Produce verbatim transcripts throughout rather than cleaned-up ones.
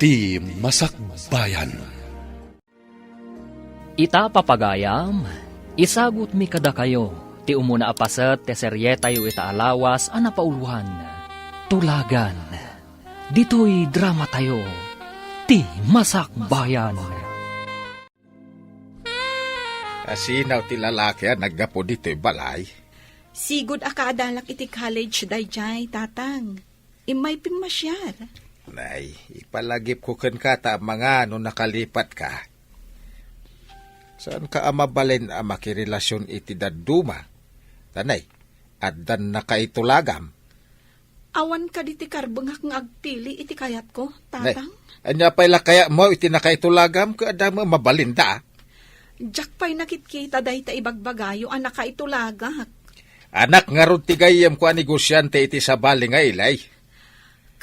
Ti Masakbayan. Ita, papagayam, isagutmi kadakayo ti umuna a paset ti serietayo ita a lawas a napauloan, Tulagan. Ditoy dramatayo, Ti Masakbayan. Asinaw ti lalaki a naggapu ditoy balay? Sigud a kaadalak iti college daydiay, Tatang. Immay pimmasiar. Nay, ipalagipko kenka ta amangan no nakalipatka. Saanka a mabalin a makirelasion iti dadduma? Ta nay, addan nakaitulagam. Awan kadi ti karbengak nga agpili iti kayatko, Nay, Tatang? Ania pay la kayatmo iti nakaitulagam ket adda met mabalinda? Diak pay nakitkita dayta ibagbagayo a nakaitulagak. Anak ngarud ti gayyemko a negosiante iti sabali nga ilay.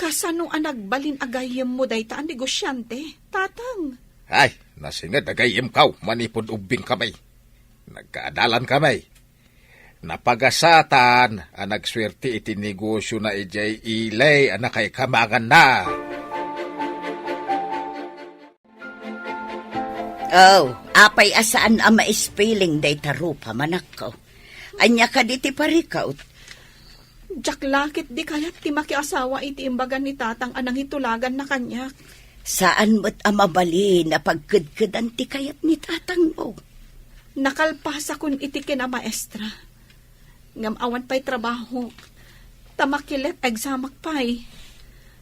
Kasano a nagbalin a gayyemmo dayta a negosiante, Tatang? Ay, nasinged a gayyemko manipud ubbingkami. Nagkaadalankami. Napagasatan a nagsuerte iti negosiona idiay ilay a nakaikamanganna. Oh, apay a saan a maispiling dayta rupam, anakko? Ania kadi ti parikut? Diak la ketdi kayat ti makiasawa iti imbaga ni Tatang a nangitulaganna kaniak. Saan met a mabalin a pagkedkedan ti kayat ni Tatangmo. Nakalpasakon iti kinamaestra. Ngem awan pay trabahok. Ta makilet examak pay.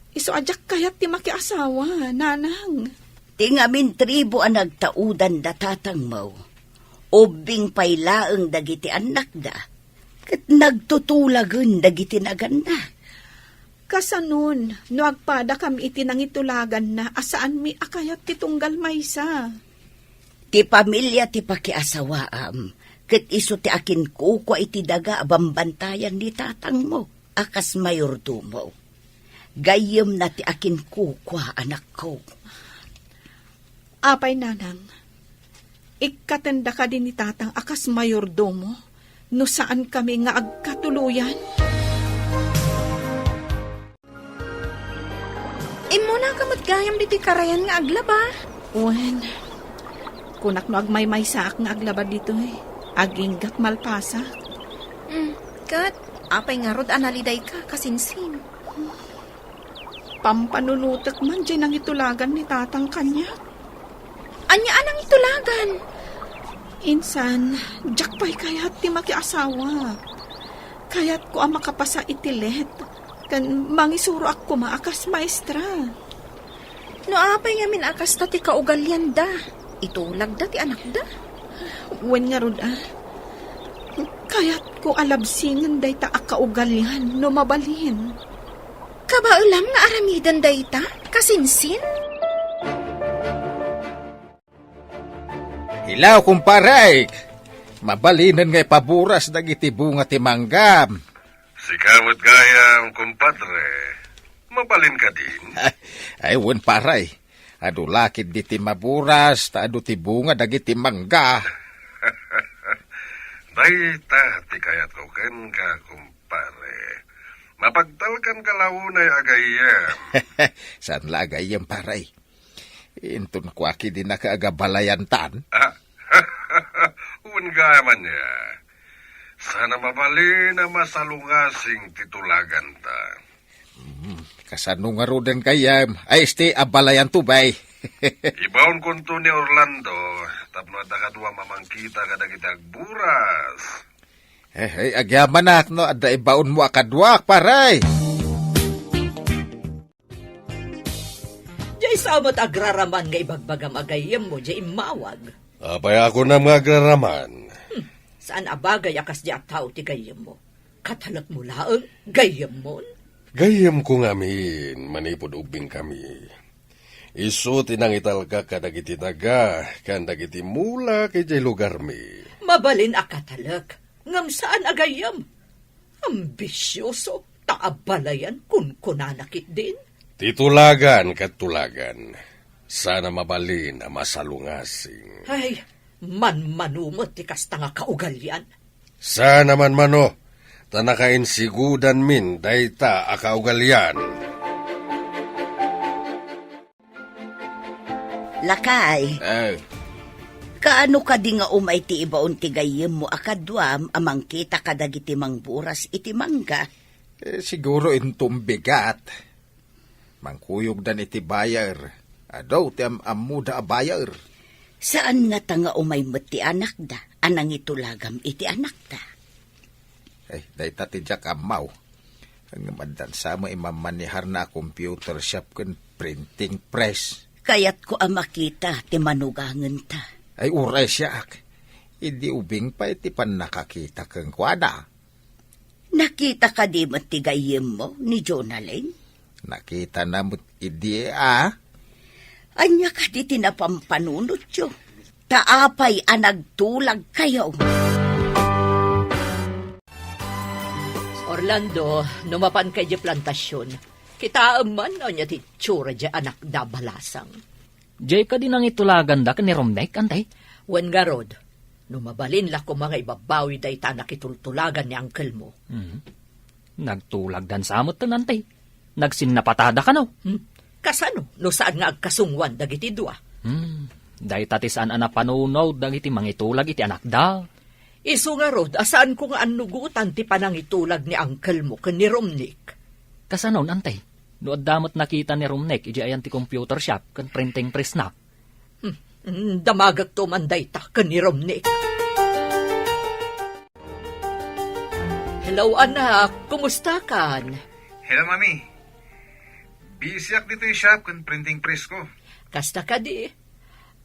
Isu a diak kayat ti makiasawa, Nanang. Ti ngamin tribu a nagtaudan da Tatangmo, ubbing pay laeng dagiti annakda, ket nagtutulagen dagiti naganna. Kasanon, no agpadakam iti nangitulaganna a saanmi a kayat ti tunggal maysa? Ti pamilia ti pakiasawaam, ket isu ti akinkukua iti daga a bambantayan ni Tatangmo a kas mayordomo. Gayyemna ti akinkukua, anakko. Apay, Nanang, ikkatenda kadi ni Tatang a kas mayordomo no saankami nga agkatuloyan? Immunaka met gayam ditoy karayan nga aglaba. Wen, kunak no agmaymaysaak nga aglaba ditoy, aginggat malpasak. Mm, ket apay ngarud a nalidayka, kasinsin? Pampanunotek man diay nangitulagan ni Tatang kaniak. Ania a nangitulagan? Insan, diak pay kayat ti makiasawa. Kayatko a makapasa iti let, ken mangisuroak koma a kas maestra. No apay ngamin a kasta ti kaugalianda, itulagda ti anakda. Wen ngarud a, kayatko a labsingen dayta a kaugalian no mabalin. Kabaelam nga aramiden dayta, kasinsin? Hello, kumpare! Mabalinen nga ipaburas dagiti bunga ti manggam. Sika met gayam, kumpadre. Mabalin kadin? Ay, wen, pare. Adu la ketdi ti maburas, ta adu ti bunga dagiti mangga. Dayta ti kayatko kenka, kumpare. Mapagtalkanka la unay a gayyem. Saan la a gayyem, pare? Inton kua ketdi naka agabalayantan. Ah, wen gayam ania. Saan a mabalin a masalungasing ti tulaganta. Hmm, kasano ngaruden gayyem? Ay, isti, abalayanto, bay. Ibaonkonto ni Orlando, tapno adda kadua mamangkita kadagiti agburas. Eh, eh, agyamanak no adda ibaonmo a kaduak, pare. Diay sao met agraraman nga ibagbagam a gayyemmo diay immawag? Apay a kunam nga agraraman? Hmm, saan a bagay a kasdi a tao ti gayyemmo. Katalekmo laeng, gayyemmon? Gayyemko ngamin manipud ubbingkami. Isu ti nangitalkak kadagiti daga ken dagiti mulak idiay lugarmi. Mabalin a katalek, ngem saan a gayyem. Ambisioso, ta abalayan kunkunana ketdin. Ti tulagan ket tulagan, saan a mabalin a masalungasing. Ay, manmano met ti kasta nga kaugalian. Saan a manmano, ta nakainsigudanmin dayta a kaugalian. Lakay, Eh, kaano kadi nga umay ti ibaon ti gayyemmo a kaduam a mangkita kadagiti mangburas iti mangga? Eh, siguro inton bigat. Mangkuyogdan iti buyer. Adu ti am-ammoda a buyer. Saan ngata nga umay met ti anakda a nangitulagam iti anakda? Ay, dayta ti diak ammaw. Ngem addan sa met imammaneharna a computer shop ken printing press. Kayatko a makita ti manugangenta. Ay, uray siak. Idi ubing pay ti pannakakita kenkuana. Nakita kadi met ti gayyemmo ni Jonalyn? Nakitana met idi a. Ania kadi ti napampanunotyo? Ta apay a nagtulagkayo? Orlando, no mapanka idiay plantasion, kitaem man no ania ti itsura diay anakda a balasang. Diay kadi nangitulaganda ken ni Romnek, Antay? Wen ngarud, no mabalin la koma nga ibabawi dayta a nakitultulagan ni angkelmo. Mhm. Nagtulagdan sa metten, Antay. Nagsinnapatada kano? Hmm? Kasano no saan nga agkasungoan dagiti dua? Hmm. Dayta ti saan a napanunot dagiti mangitulag iti anakda. Isu ngarud a saanko nga annugotan ti panangitulag ni angkelmo ken ni Romnek. Kasanon, Antay? No adda met nakita ni Romnek idiay ayan ti computer shop ken printing press na. Hmm, mm, damagekto man dayta ken ni Romnek. Hello, anak. Kumustakan? Hello, Mami. Busyak ditoy shop ken printing press ko. Kasta kadi?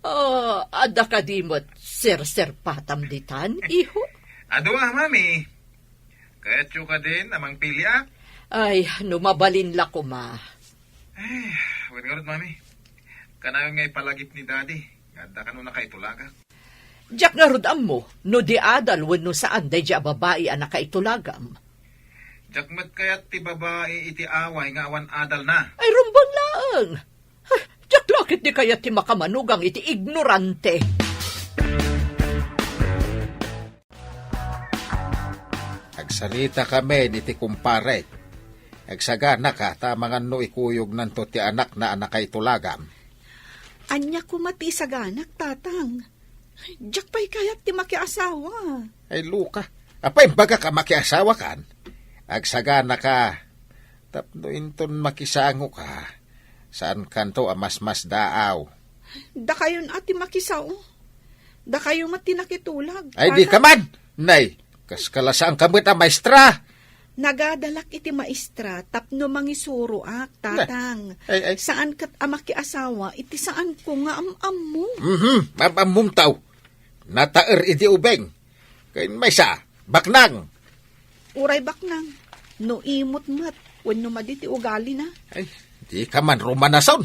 Ah, adda kadi met serserpatam ditan, iho? Adu a, Mami. Kayatyo kadin a mangpiliak? Ay, no mabalin la koma. Ay, wen ngarud, Mami. Kanayon nga ipalagip ni Daddy nga adda kano nakaitulagak. Diak ngarud ammo no di adal wenno saan daydiay a babai a nakaitulagam. Diak met kayat ti babai iti away nga awan adalna. Ay, rumbeng laeng. Ay, diak la ketdi kayat ti makamanugang iti ignorante. Agsaritakami iti kumparek. Agsaganaka ta amangan no ikuyognanto ti anakna a nakaitulagam. Ania koma ti isaganak, Tatang? Diak pay kayat ti makiasawa. Ay, Luka. Apay, imbagak a makiasawakan? Agsaganaka tapno inton makisangoka, saankanto a masmasdaaw. Dakayon a ti makisao. Dakayo met ti nakitulag. Ay, di ka man! Nay, kas kalasaanka met a maestra! Nagadalak iti maestra tapno mangisuroak, Tatang. Ay, ay. Saan ket a makiasawa iti saanko nga am-ammo. Mhm, am-ammom taw. Nataer idi ubing. Ken maysa, baknang. Uray baknang, no imot met, wenno madi ti ugalina. Ay, di ka man rumanason.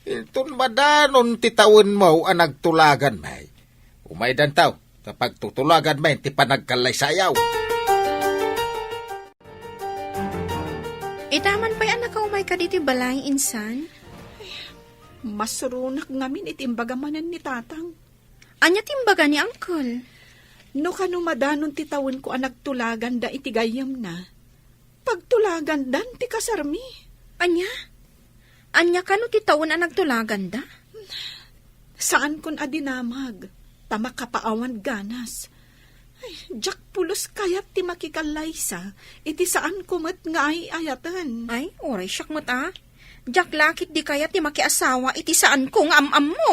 Inton madanon ti tawenmo a nagtulaganmi, umaydantaw, ta pagtutulaganmi ti panagkallaysayaw. Ita man pay a nakaumayka ditoy balay, insan? Masuronak ngamin iti imbaga manen ni Tatang. Ania ti imbaga ni Uncle? No kano madanon ti tawenko a nagtulaganda iti gayyemna, pagtulagandan ti kasarmi. Ania? Ania kano ti tawen a nagtulaganda? Saankon a dinamag, ta makapaawan ganas. Ay, diak pulos kayat ti makikallaysa, iti saanko met nga ay-ayaten. Ay, uray siak met a. Diak la ketdi kayat ti makiasawa iti saanko nga am-ammo.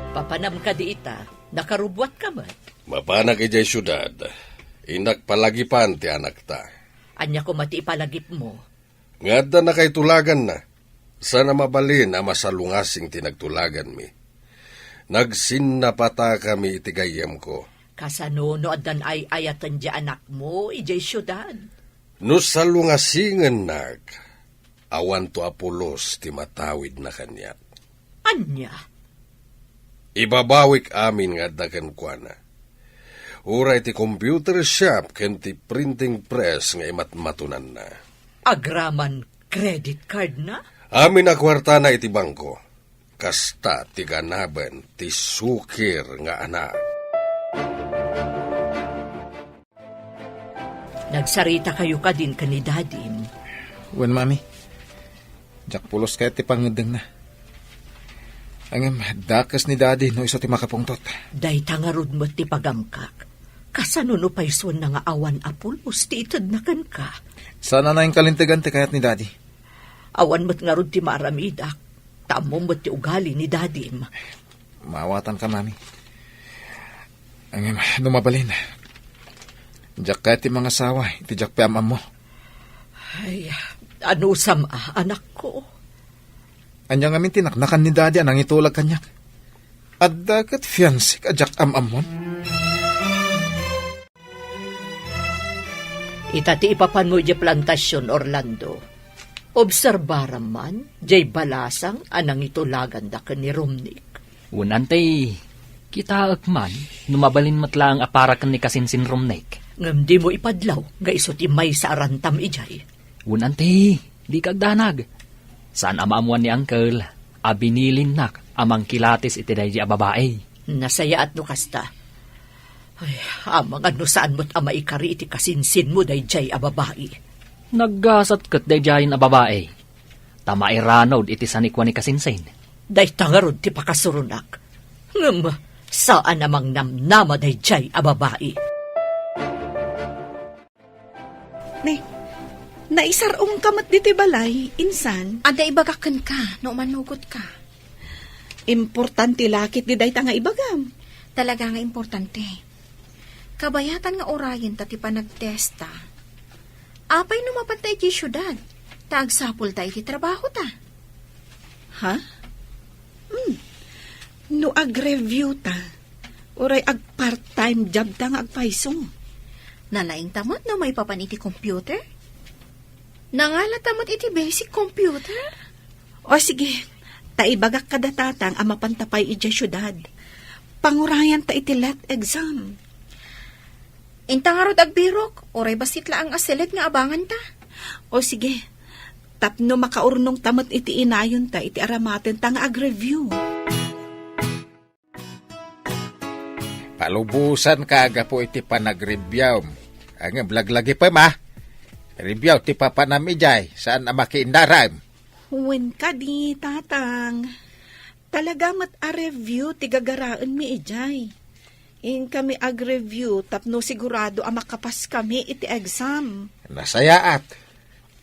Papanam kadi ita, nakarubuatka met. Mapanak idiay siudad, innak palagipan ti anakta. Ania koma ti ipalagipmo? Nga adda nakaitulaganna, saan a mabalin a masalungasing ti nagtulaganmi. Nagsinnapatakami iti gayyemko. Kasano no addan ay-ayaten diay anakmo idiay siudad? No salungasingennak, awanto a pulos ti matawidna kaniak. Ania? Ibabawik amin nga adda kenkuana. Uray ti computer shop ken ti printing press nga imatmatonanna. Agraman credit card na? Amin a kuartana iti bangko. Kasta ti ganaben ti sukir nga anak. Nagsaritakayo kadin ken ni Dadim? Wen, Mami. Diak pulos kayat ti pangngeddengna. Ngem dakes ni Daddy no isu ti makapungtot. Dayta ngarud met ti pagamkak. Kasano no paysuenna nga awan a pulos ti itedna kenka? Saan a nainkalintegan ti kayat ni Daddy. Awan met ngarud ti maaramidak. Ta ammom met ti ugali ni Dadim. Maawatanka, Mami. Ngem no mabalin, diak kayat ti mangasawa iti diak pay am-ammo. Ay, anusam a, anakko? Ania ngamin ti naknakan ni Daddy a nangitulag kaniak? Adda ket fiancék a diak am-ammon? Ita ti ipapanmo idiay plantasion, Orlando. Obserbaram man, diay balasang a nangitulaganda ken ni Romnick. Wen, Auntie, kitaek man no mabalin met laeng a para ken ni kasinsin Romnick. Ngem dimo ipadlaw nga isu ti maysa a rantam idiay. Wen, Auntie, dika agdanag. Saan a maammuan ni Uncle a binilinnak a mangkilatis iti daydiay a babai. Nasayaat no kasta. Ay, amangan no saan met a maikari iti kasinsinmo daydiay a babai. Naggasat ket daydiayen a babai. Ta mairanod iti sanikua ni kasinsin. Dayta ngarud ti pakasuronak. Ngem, saan a mangnamnama daydiay a babai. Ne, naisar-ongka met ditoy balay, insan? Adda ibagak kenka, no umanugotka. Importante la ketdi dayta nga ibagam. Talaga nga importante. Kabayatan nga urayenta ti panagtesta. Apay no mapanta iti siudad, ta agsapulta iti trabahota? Ha? Hmm. No agreviewta, uray ag-part-time jobta nga agpayso. Nalaingta met no maipapan iti computer? Nangalata met iti basic computer? O sige, ta ibagak kada tatang a mapanta pay idiay siudad. Pangurayanta iti let exam. Inta ngarud agbirok, uray bassit laeng a siled nga abanganta. O sige, tapno makaurnongta met iti inayonta iti aramatenta nga agreview. Palubosanka a gapu iti panagreviewm. Ngem laglagipem, a. Review ti papanam idiay, saan a makiinnaram. Wen kadi, Tatang. Talaga met a review ti gagaraenmi idiay. Inkami agreview tapno sigurado a makapaskami iti exam. Nasayaat.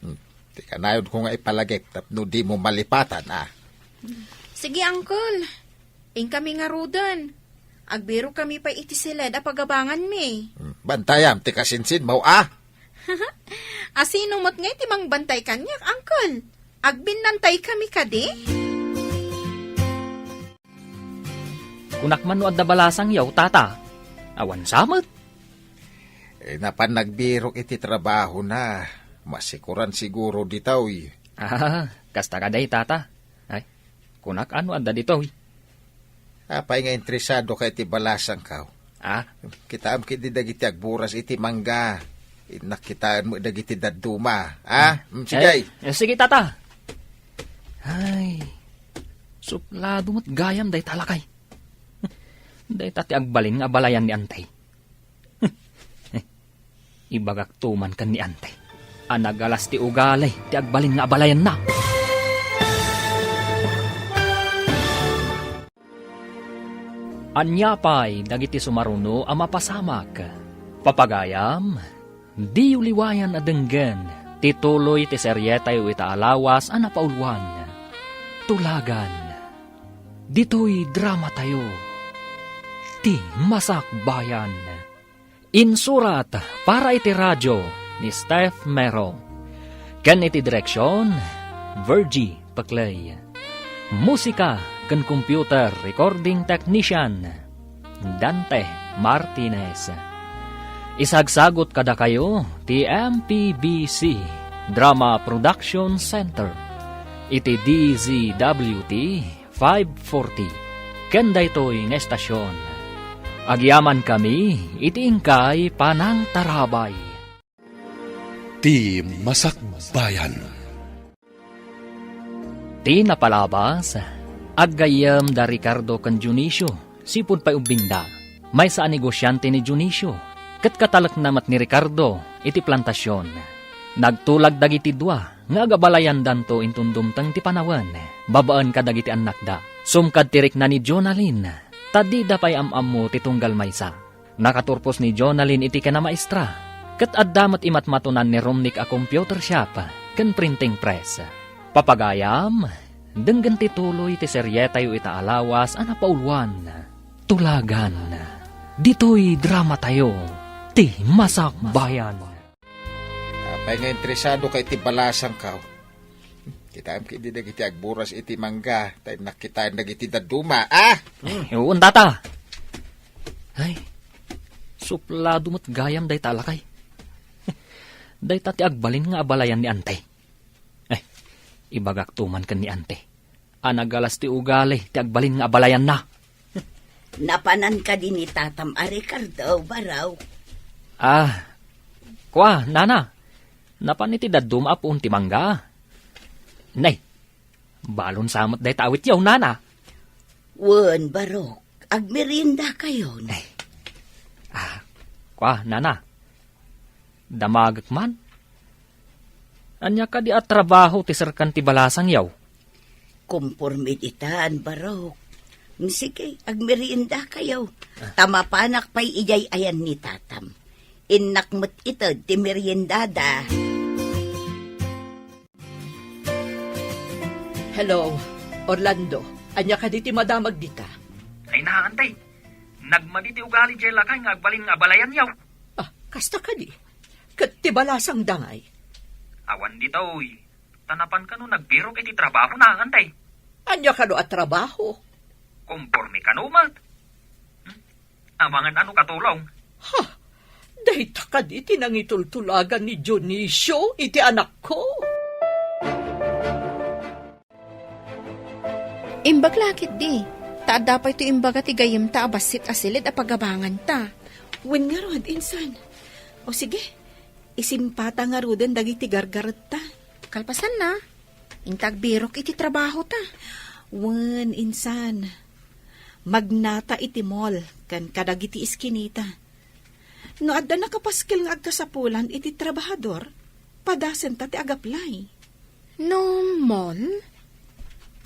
Hmm, ti kanayonko nga ipalagip tapno dimo malipatan, a. Sige, Uncle. Inkami ngaruden. Agbirokami pay iti siled a pagabanganmi. Hmm, bantayam ti kasinsinmo, a. Asino met ngay ti mangbantay kaniak, Uncle? Agbinnantaykami kadi? Kunak man no adda balasangyo, Tata. Awan sa met. Eh, napan nagbirok iti trabahona. Masikuran siguro ditoy. Ah, kasta kadi, Tata. Ay, kunak no adda ditoy. Apay nga interesadoka iti balasangko? Ah? Kitaem ketdi dagiti agburas iti mangga. Innak kitaen met dagiti dadduma. Ah? Mm, sige. Eh, eh, sige, Tata. Ay, suplado met gayam dayta lakay. Dayta ti agbalin nga abalayan ni Antay. Ibagakto man ken ni Ante a nagalas ti ugali ti agbalin nga abalayanna. Ania pay dagiti sumaruno a mapasamak? Papagayam, diyo liwayan a denggen ti tuloy ti serietayo ita a lawas a napauluan. Tulagan. Ditoy dramatayo, Ti Masakbayan. Insurat para iti radio ni Steph Mero. Ken iti direksion, Virgie Peclay. Musika ken computer recording technician, Dante Martinez. Isagsagot kadakayo ti M P B C Drama Production Center iti D Z W T five forty. Ken daytoy nga estasion, agyamankami iti inkay panangtarabay. Ti Masakbayan. Ti napalabas, aggayyem da Ricardo ken Dionisio sipud pay ubbingda. Maysa a negosiante ni Dionisio, ket katalekna met ni Ricardo iti plantasion. Nagtulag dagiti dua nga agabalayandanto inton dumteng ti panawen babaen kadagiti annakda. Sumkad ti rikna ni Jonalyn, ta dida pay am-ammo ti tunggal maysa. Nakaturpos ni Jonalyn iti kinamaestra, ket adda met imatmatonan ni Romnick a computer shop ken printing press. Papagayam, denggen ti tuloy ti serietayo ita a lawas a napauluan, Tulagan. Ditoy dramatayo, ti Masakbayan. Apay nga interesado ka iti balasangko? Kitaem ketdi dagiti agburas iti mangga, ta innak kitaen dagiti dadduma, ah? Ay, uwan data. Ay, suplado met gayam dayta a lakay. Dayta ti agbalin nga abalayan ni Ante. Ay, ibagakto man ken ni Ante a nagalas ti ugali ti agbalin nga abalayanna. Napanan kadi ni tatam a Ricardo, Barok? Ah, kua, nana. Napan iti dadduma a puon ti mangga. Nay, balon sa met dayta awityo, nana. Wen, Barok, agmeriendakayon. Ay. Ah, kua, nana. Damagek man. Ania kadi a trabaho ti serkan ti balasangyo? Komporme ditan, Barok. Sige, agmeriendakayo. Ta mapanak pay idiay ayan ni tatam. Innak met ited ti meriendada. Hello, Orlando. Ania kadi ti madamag dita? Ay, na, Ante. Nagmadi ti ugali diay lakay nga agbalin nga abalayanyo. Ah, kasta kadi. Ket ti balasangda ngay? Awan ditoy. Ta napan kano nagbirok iti trabahona, Ante. Ania kano a trabaho? Komporme kano met. Hmm? Amangan ano katulong? Ha? Dayta kadi ti nangitultulagan ni Dionisio iti anakko? Imbag la ketdi, ta adda pay ti imbaga ti gayyemta a bassit a silid a pagabanganta. Wen ngarud, insan. O sige, isimpata ngaruden dagiti gargaretta. Kalpasanna, inta agbirok iti trabahota. Wen, insan. Magnata iti mall ken kadagiti iskinita. No adda nakapaskil nga agkasapulan iti trabahador, padasenta ti agaplay. No mall,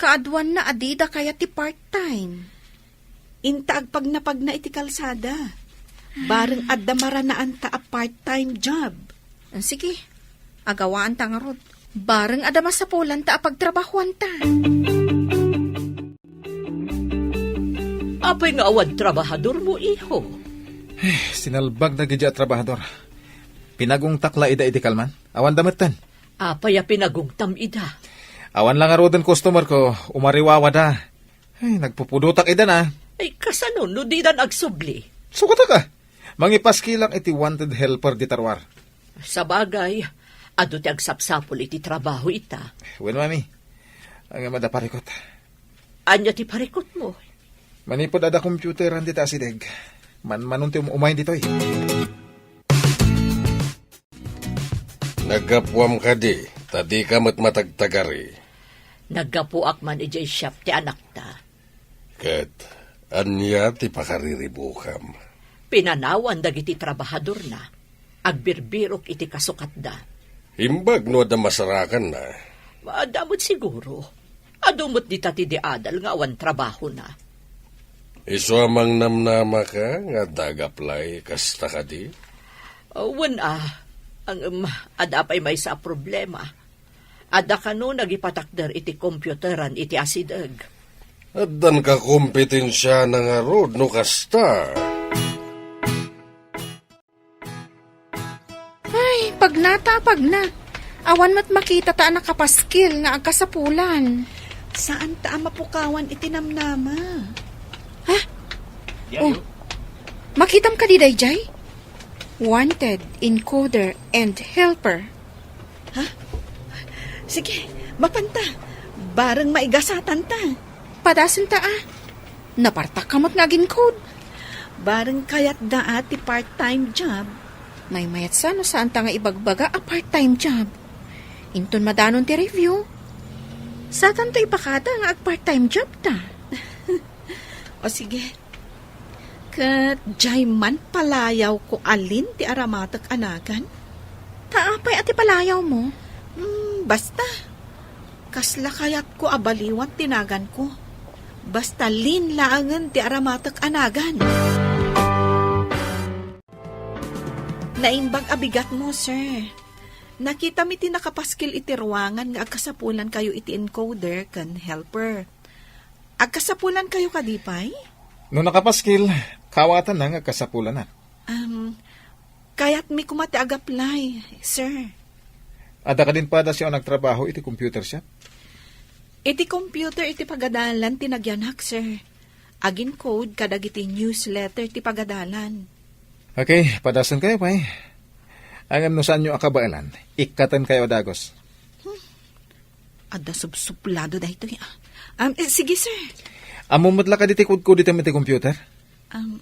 kaaduanna a dida kayat ti part-time. Inta agpagnapagna iti kalsada. Bareng adda maranaanta a part-time job. Ah, sige, agawaanta ngarud. Bareng adda masapulanta a pagtrabahoanta. Apay nga awan trabahadormo, iho? Eh, sinalbag dagiti a trabahador. Pinagungtak la ida idi kalman. Awanda metten. Apay a pinagungtam ida? Awan la ngaruden customer ko, umariwawada. Ay, nagpupudotak ida na. Ay, kasano no didan agsubli? Sukatak a. Mangipaskilak iti wanted helper dita ruar. Sabagay, adu ti agsapsapul iti trabaho ita. Wen, mami. Ngem adda parikot. Ania ti parikotmo? Manipud adda computeran dita asideg. Manmanon ti um-, umay ditoy. Naggapuam kadi, ta dika met matagtagari. Naggapuak man idiay shop ti anakta. Ket ania ti pakariribukam? Pinanawan dagiti trabahadorna. Agbirbirok iti kasukatda. Imbag no adda masarakanna. Adda met siguro. Adu met dita ti di adal nga awan trabahona. Isu a mangnamnamaka nga adda agaplay kasta kadi? Wen a, ngem adda pay maysa a problema. Adda kano nagipatakder iti computeran iti asideg. Addan kakompetensiana ngarud no kasta. Ay, pagnata a pagna. Awan met makitata a nakapaskil nga agkasapulan. Saanta a mapukawan iti namnama. Ha? Oh. Makitam kadi daydiay? Wanted, encoder, and helper. Ha? Sige, mapanta. Bareng maigasatanta. Padasenta a. Napartak ka met nga agin-code. Bareng kayatda a ti part-time job. Maymayat sa no saanta nga ibagbaga a part-time job. Inton madanon ti review, satanto ipakada nga ag-part-time job ta. O sige. Ket diay man palayawko alin ti aramatek a nagan? Ta apay a ti palayawmo? Hmm, Basta, kasla kayatko a baliwan ti naganko. Basta Lynn laengen ti aramatek a nagan. Naimbag a bigatmo, sir. Nakitami ti nakapaskil iti ruangan nga agkasapulankayo iti encoder ken helper. Agkasapulankayo kadi pay? No nakapaskil, kawatanna nga agkasapulanak. Um, kayatmi koma ti ag-apply, sir. Adda kadin padas a nagtrabaho iti computer shop? Iti computer iti pagadalan ti nagyanak, sir. Agin-code kadagiti newsletter ti pagadalan. Okay, padasenkayo pay. Ngem no saanyo a kabaelan, ikkatenkayo a dagus. Adda subsuplado daytoy, ah. Um, eh, sige, sir. Ammom met la kadi ti kudkuditem iti computer? Um,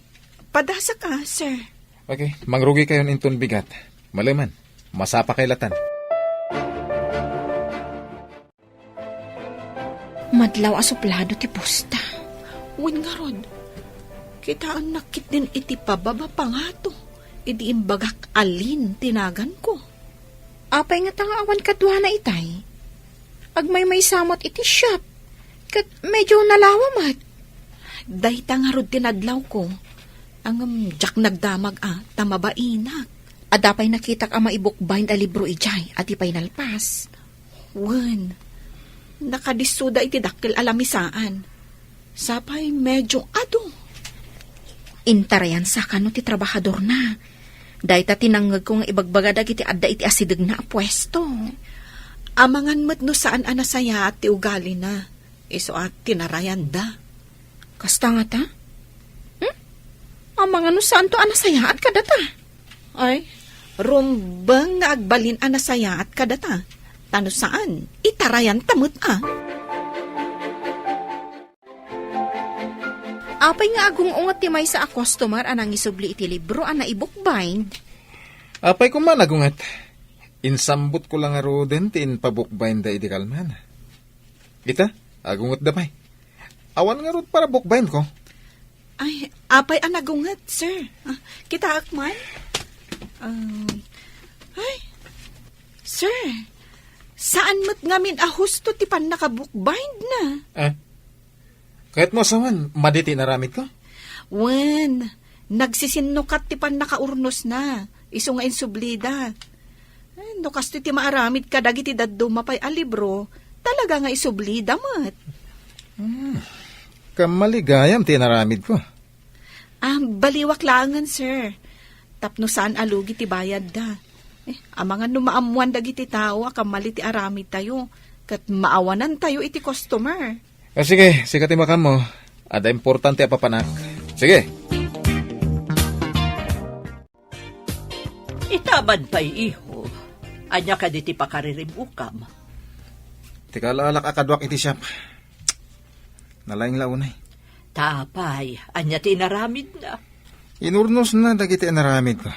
padasak, ah, sir. Okay, mangrugikayon inton bigat. Malemen, masapakay latan. Madlaw a suplado ti posta. Wen ngarud, kitaennak ketdin iti pababa pangato idi imbagak a Lynn ti naganko. Apay ngata nga awan kaduana itay? Agmaymaysa met iti shop, ket medyo nalawa met. Dayta ngarud ti nadlawko, ngem diak nagdamag a ta mabainak. Adda pay nakitak a maibukbind a libro idiay a di pay nalpas. Wen, nakadissoda iti dakkel a lamisaan. Sapay medyo adu. Intarayansa kano ti trabahadorna. Dayta ti nangngegko nga ibagbaga dagiti adda iti asidegna a puesto. Amangan met no saan a nasayaat ti ugalina, isu a tinarayanda. Kasta ngata? Hmm? Amangan no saanto a nasayaat kadata? Ay, rumbeng nga agbalin a nasayaat kadata. Ta no saan, itarayanta met a. Apay nga agung-unget ti maysa a customer a nangisubli iti libro a naibukbind? Apay koma nagunget. Insambotko la ngaruden ti impabukbindda idi kalman. Ita, agungetda pay. Awan ngarud para bukbindko. Ay, apay a nagunget, sir. Ah, kitaak man. Um, ay, sir, saan met ngamin a husto ti pannakabukbindna? Ah, kayatmo a sawen, madi ti inaramidko? Wen, nagsisinnukat ti pannakaurnosna, isu nga insublida. Ay, no kastoy ti maaramid kadagiti dadduma pay a libro, talaga nga isublida met. Hmm. Kammali gayam ti inaramidko. Ah, baliwak laengen, sir. Tapno saan a lugi ti bayadda. Eh, amangan no maammoan dagiti tao a kammali ti aramidtayo, ket maawanantayo iti customer. Ah, sige, sika ti makammo. Adda importante a papanak. Sige. Itaman pay, iho. Ania kadi ti pakariribukam? Ti kaalaalak a kaduak iti siap. Nalaing la unay. Ta apay, ania ti inaramidna? Inurnosna dagiti inaramidko.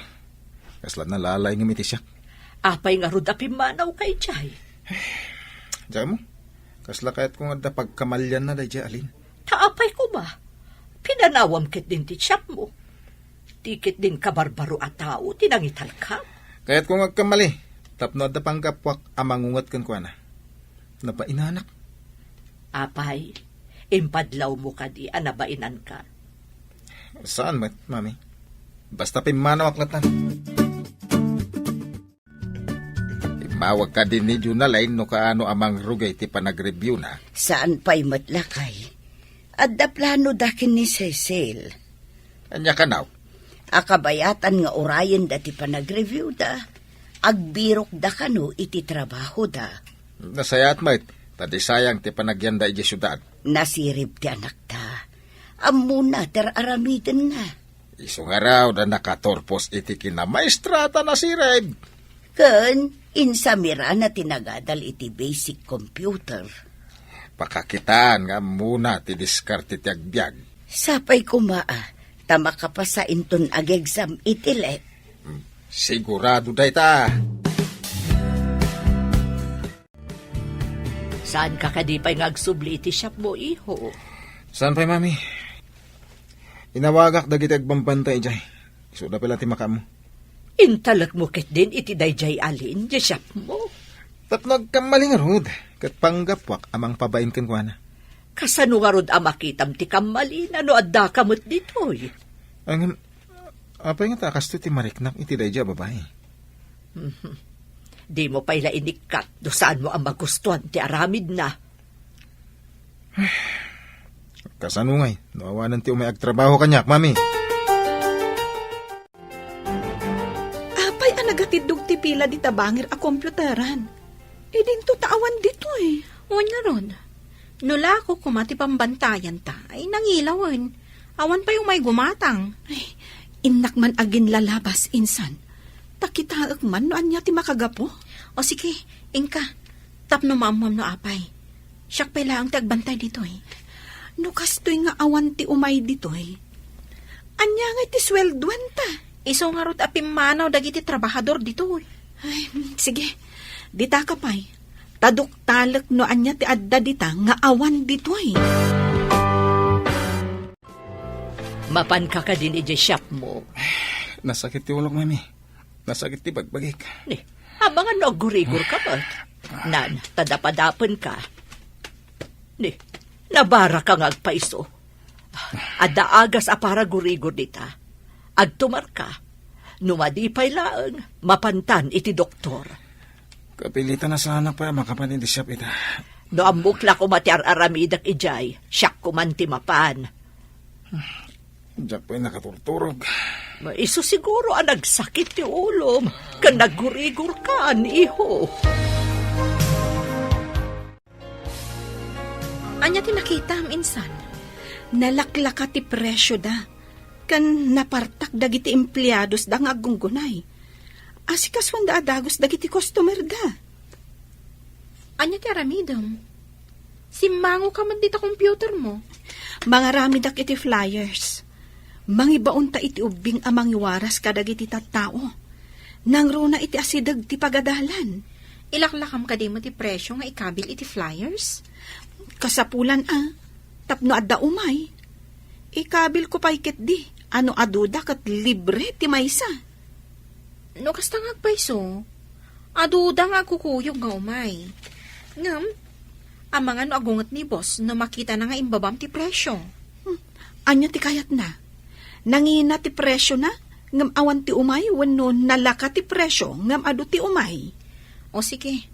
Kasla nalalaingem iti siak. Apay ngarud a pimmanawka idiay? Diak ammo, kasla kayatko nga adda pagkamalianna daydiay a Lynn. Ta apay koma, pinanawam ketdin ti siapmo. Ti ketdin kabarbaro a tao ti nangitalka. Kayatko nga agkamali, tapno adda panggapuak a mangunget kenkuana. Nabainanak. Apay, impadlawmo kadi a nabainanka? Saan met, Mami. Basta pimmanawak latta. Immawag kadi ni Jonalyn no kaano a mangrugay ti panagreviewna. Saan pay met, lakay. Adda planoda ken ni Cecil. Ania kano? A kabayatan nga urayenda ti panagreviewda, agbirokda kano iti trabahoda. Nasayaat met, ta di sayang ti panagyanda idiay siudad. Nasirib ti anakta. Ammona ti ar-aramidenna. Isu ngarud a nakaturpos iti kinamaestrata, nasirib. Ken insamirana ti nagadal iti basic computer. Pakakitaan nga ammona ti diskarte ti agbiag. Sapay koma a, ta makapasa inton ag-exam iti let. Hmm, sigurado dayta. Saanka kadi pay nga agsubli iti siapmo, iho? Saan pay, Mami. Inawagak dagiti agbambantay idiay. Isuda pay la ti makaammo. Intalekmo ketdin iti daydiay a Lynn, diay siapmo? Tapno agkammali ngarud, ket panggapuak a mangpabain kenkuana. Kasano ngarud a makitam ti kammalina no addaka met ditoy? Ngem, apay ngata a kastoy ti mariknak iti daydiay a babai? Mhm. Dimo pay la inikkat no saanmo a magustuan ti aramidna. Kasano ngay no awanen ti umay agtrabaho kaniak, Mami? Apay a nagatiddog ti pila dita bangir a komputaran? Idinto ta awan ditoy. Wen ngarud, no lako koma ti pambantayanta, ay nangilawen. Awan pay umay gumatang. Ay, innak man aginlalabas, insan. Ta kitaek man no ania ti makagapu. O sige, inka. Tapno maammuam no apay. Siak pay laeng ti agbantay ditoy. No kastoy nga awan ti umay ditoy, ania ngay ti sueldoanta? Isu ngarud a pimmanaw dagiti trabahador ditoy. Ay, sige. Dita ka pay. Ta duktalek no ania ti adda dita nga awan ditoy. Mapanka kadin idiay shopmo? Nasakit ti ulok, Mami. Nasakit ti bagbagik. Ni, amangan no aggurigor ka met. Nan, ta dapadapen ka. Ni, nabara ka nga agpaiso. Adda agas a para gurigor dita. Agtumar ka. No madi pay laeng, mapantan iti doktor. Kapilitan a saanak pay a makapan iti shop ita. No ammok la koma ti ar-aramidek idiay, siak koman ti mapan. Diak pay nakaturturog. Isu siguro a nagsakit ti ulom ken naggurigor ka, iho. Ania ti nakitam, insan? Nalaklaka ti presioda, ken napartak dagiti empleadosda nga aggunggunay. Asikasuanda a dagus dagiti customerda. Ania ti aramidem? Simmango ka met dita computermo. Mangaramidak iti flyers. Mangibaonta iti ubbing a mangiwaras kadagiti tattao. Nangruna iti asideg ti pagadalan. Ilaklakam kadi met ti presio nga ikabil iti flyers? Kasapulan a, tapno adda umay. Ikabilko pay ketdi, a no aduda ket libre ti maysa. No kasta nga agpayso, aduda nga agkukuyog nga umay. Ngem, amangan no agunget ni boss no makitana nga imbabam ti presio. Hmm, ania ti kayatna? Nangina ti presiona, ngem awan ti umay wenno nalaka ti presio, ngem adu ti umay? O sige,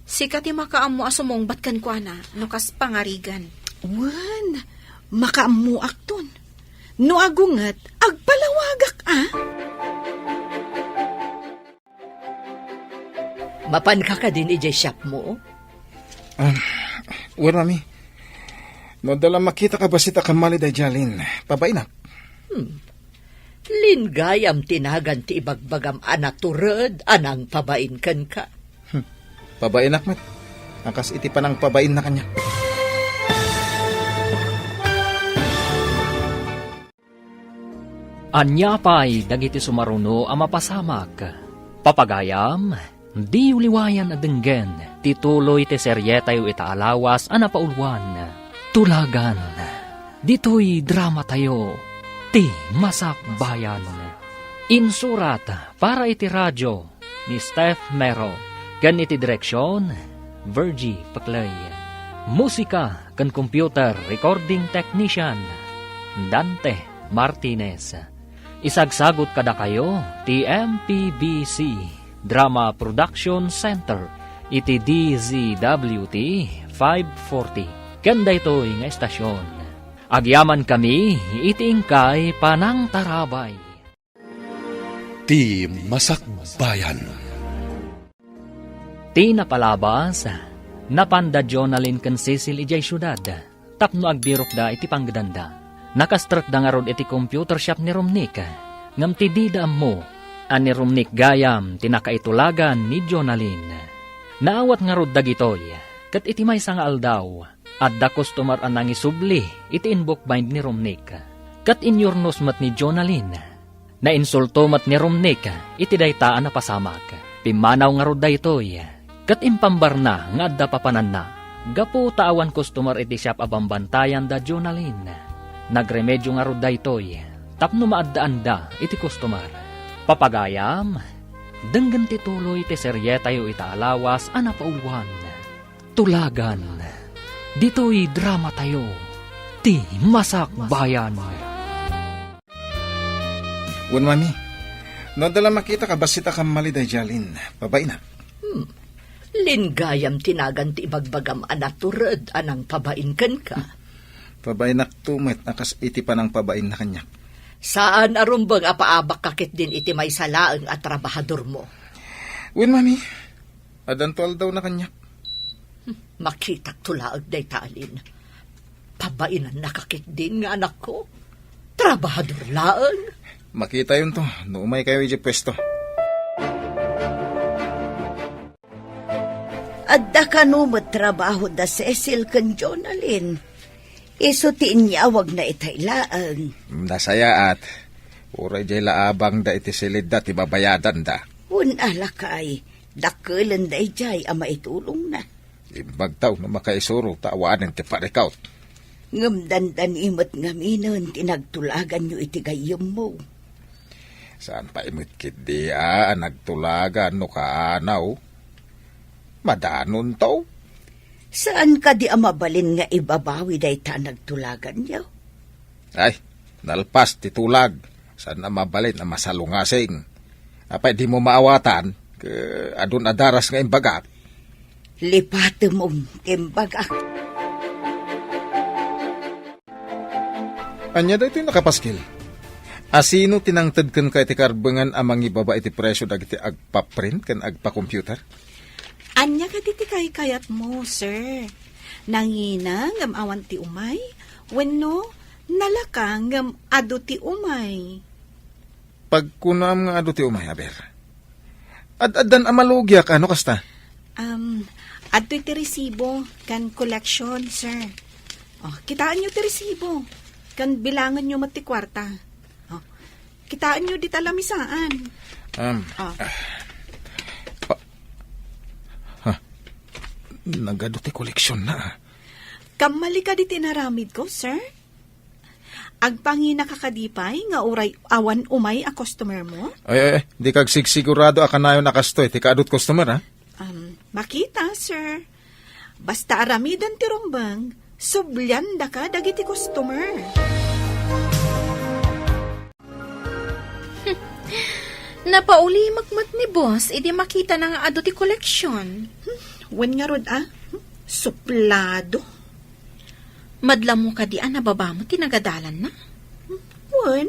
sika ti makaammo a sumungbat kenkuana no kas pangarigan. Wen, makaammoakton. No agunget, agpalawagak a. Mapanka kadin idiay shopmo? Ah, wen, Mami. No adda la makitak a bassit a kammali daydiay, Lin, pabainak. Hmm. Lin gayam ti nagan ti ibagbagam a natured a nangpabain kenka. Hmm. Pabainak met. A kas iti panangpabainna kaniak. Ania pay dagiti sumaruno a mapasamak? Papagayam, diyo liwayan a denggen ti tuloy ti serietayo ita a lawas a napauluan, Tulagan. Ditoy dramatayo, Ti Masakbayan. Insurat para iti radio ni Steph Mero, ken iti direksion, Virgie Paclay. Musika ken computer recording technician, Dante Martinez. Isagsagut kadakayo ti M P B C Drama Production Center iti D Z W T five forty. Ken daytoy nga estasion, agyamankami iti inkay panangtarabay. Ti Masakbayan. Ti napalabas, napanda Jonalyn ken Cecil idiay siudad tapno agbirokda iti panggedanda. Nakastrekda ngarud iti computer shop ni Romnick, ngem ti dida ammo a ni Romnick gayam ti nakaitulagan ni Jonalyn. Naawat ngarud dagitoy, ket iti maysa nga aldaw, adda customer a nangisubli iti inbook bind ni Romnick. Ket inyurnos met ni Jonalyn. Nainsulto met ni Romnick iti dayta a napasamak. Pimmanaw ngarud daytoy, ket impambarna nga adda papananna. Gapu ta awan customer iti shop a bambantayan da Jonalyn, nagremedio ngarud daytoy tapno maaddaanda iti customer. Papagayam, Denggen ti tuloy ti serietayo ita a lawas a napauluan, Tulagan. Ditoy dramatayo, ti Masakbayan. Wen, Mami, no adda la makita ka, bassit a kammali daydiay Alin. Pabainak. Hmm. Lin gayam ti nagan ti ibagbagam a natured a nangpabain kenka. Pabainakto met a kas iti panangpabainna kaniak. Saan a rumbeng a paabakka ketdin iti maysa laeng a trabahadormo. Wen, Mami, addanto aldawna kaniak. Hmm, makitakto laeng dayta Alin. Pabainannaka ketdin nga anakko. Trabahador laeng. Makitayonto no umaykayo idiay puesto. Adda kano met trabaho da Cecil ken Jonalyn. Isu ti inyawagna itay laeng. Nasayaat. Uray diay la abangda iti silidda ti babayadanda. Wen a, lakay, dakkelenda idiay a maitulongna. Imbagtaw no makaisuro ta awanen ti parikut. Ngem dandani met ngaminen ti nagtulaganyo iti gayyemmo. Saan pay met ketdi a nagtulagan no kaanaw. Madanonto. Saan kadi a mabalin nga ibabawi dayta a nagtulaganyo? Ay, nalpas ti tulag. Saan a mabalin a masalungasing. Apay dimo maawatan, ket adun a daras nga imbagak. Lipatem ti imbagak. Ania daytoy nakapaskil? Asino ti nangted kenka iti karbengan a mangibaba iti presio dagiti agpaprint ken agpakomputer? Ania kadi ti kaykayatmo, sir? Nangina ngem awan ti umay? Wenno nalaka ngem adu ti umay? Pagkunaam nga adu ti umay, aber. Ad-addan a malugiak, ano kasta? Um, adtoy ti resibo ken collection, sir. Oh, kitaenyo ti resibo. Ken bilangenyo met ti kuarta. Oh, kitaenyo dita lamisaan. Um, Ah. ah, pa-, ha, nagadu ti koleksionna, ah. Kammali kadi ti inaramidko, sir? Agpanginaka kadi pay nga uray awan umay a customer mo? Ay, ay, ay, dika agsigsigurado a kanayon a kastoy ti kaadut customer, ha? Um, makita, sir. Basta aramiden ti rumbeng, subliandaka dagiti customer. Napaulimek met ni boss idi makitana nga adu ti koleksyon. Hmm, wen ngarud a? Hmm, suplado. Madlamo kadi a nababamo ti nagadalanna? Hmm, wen,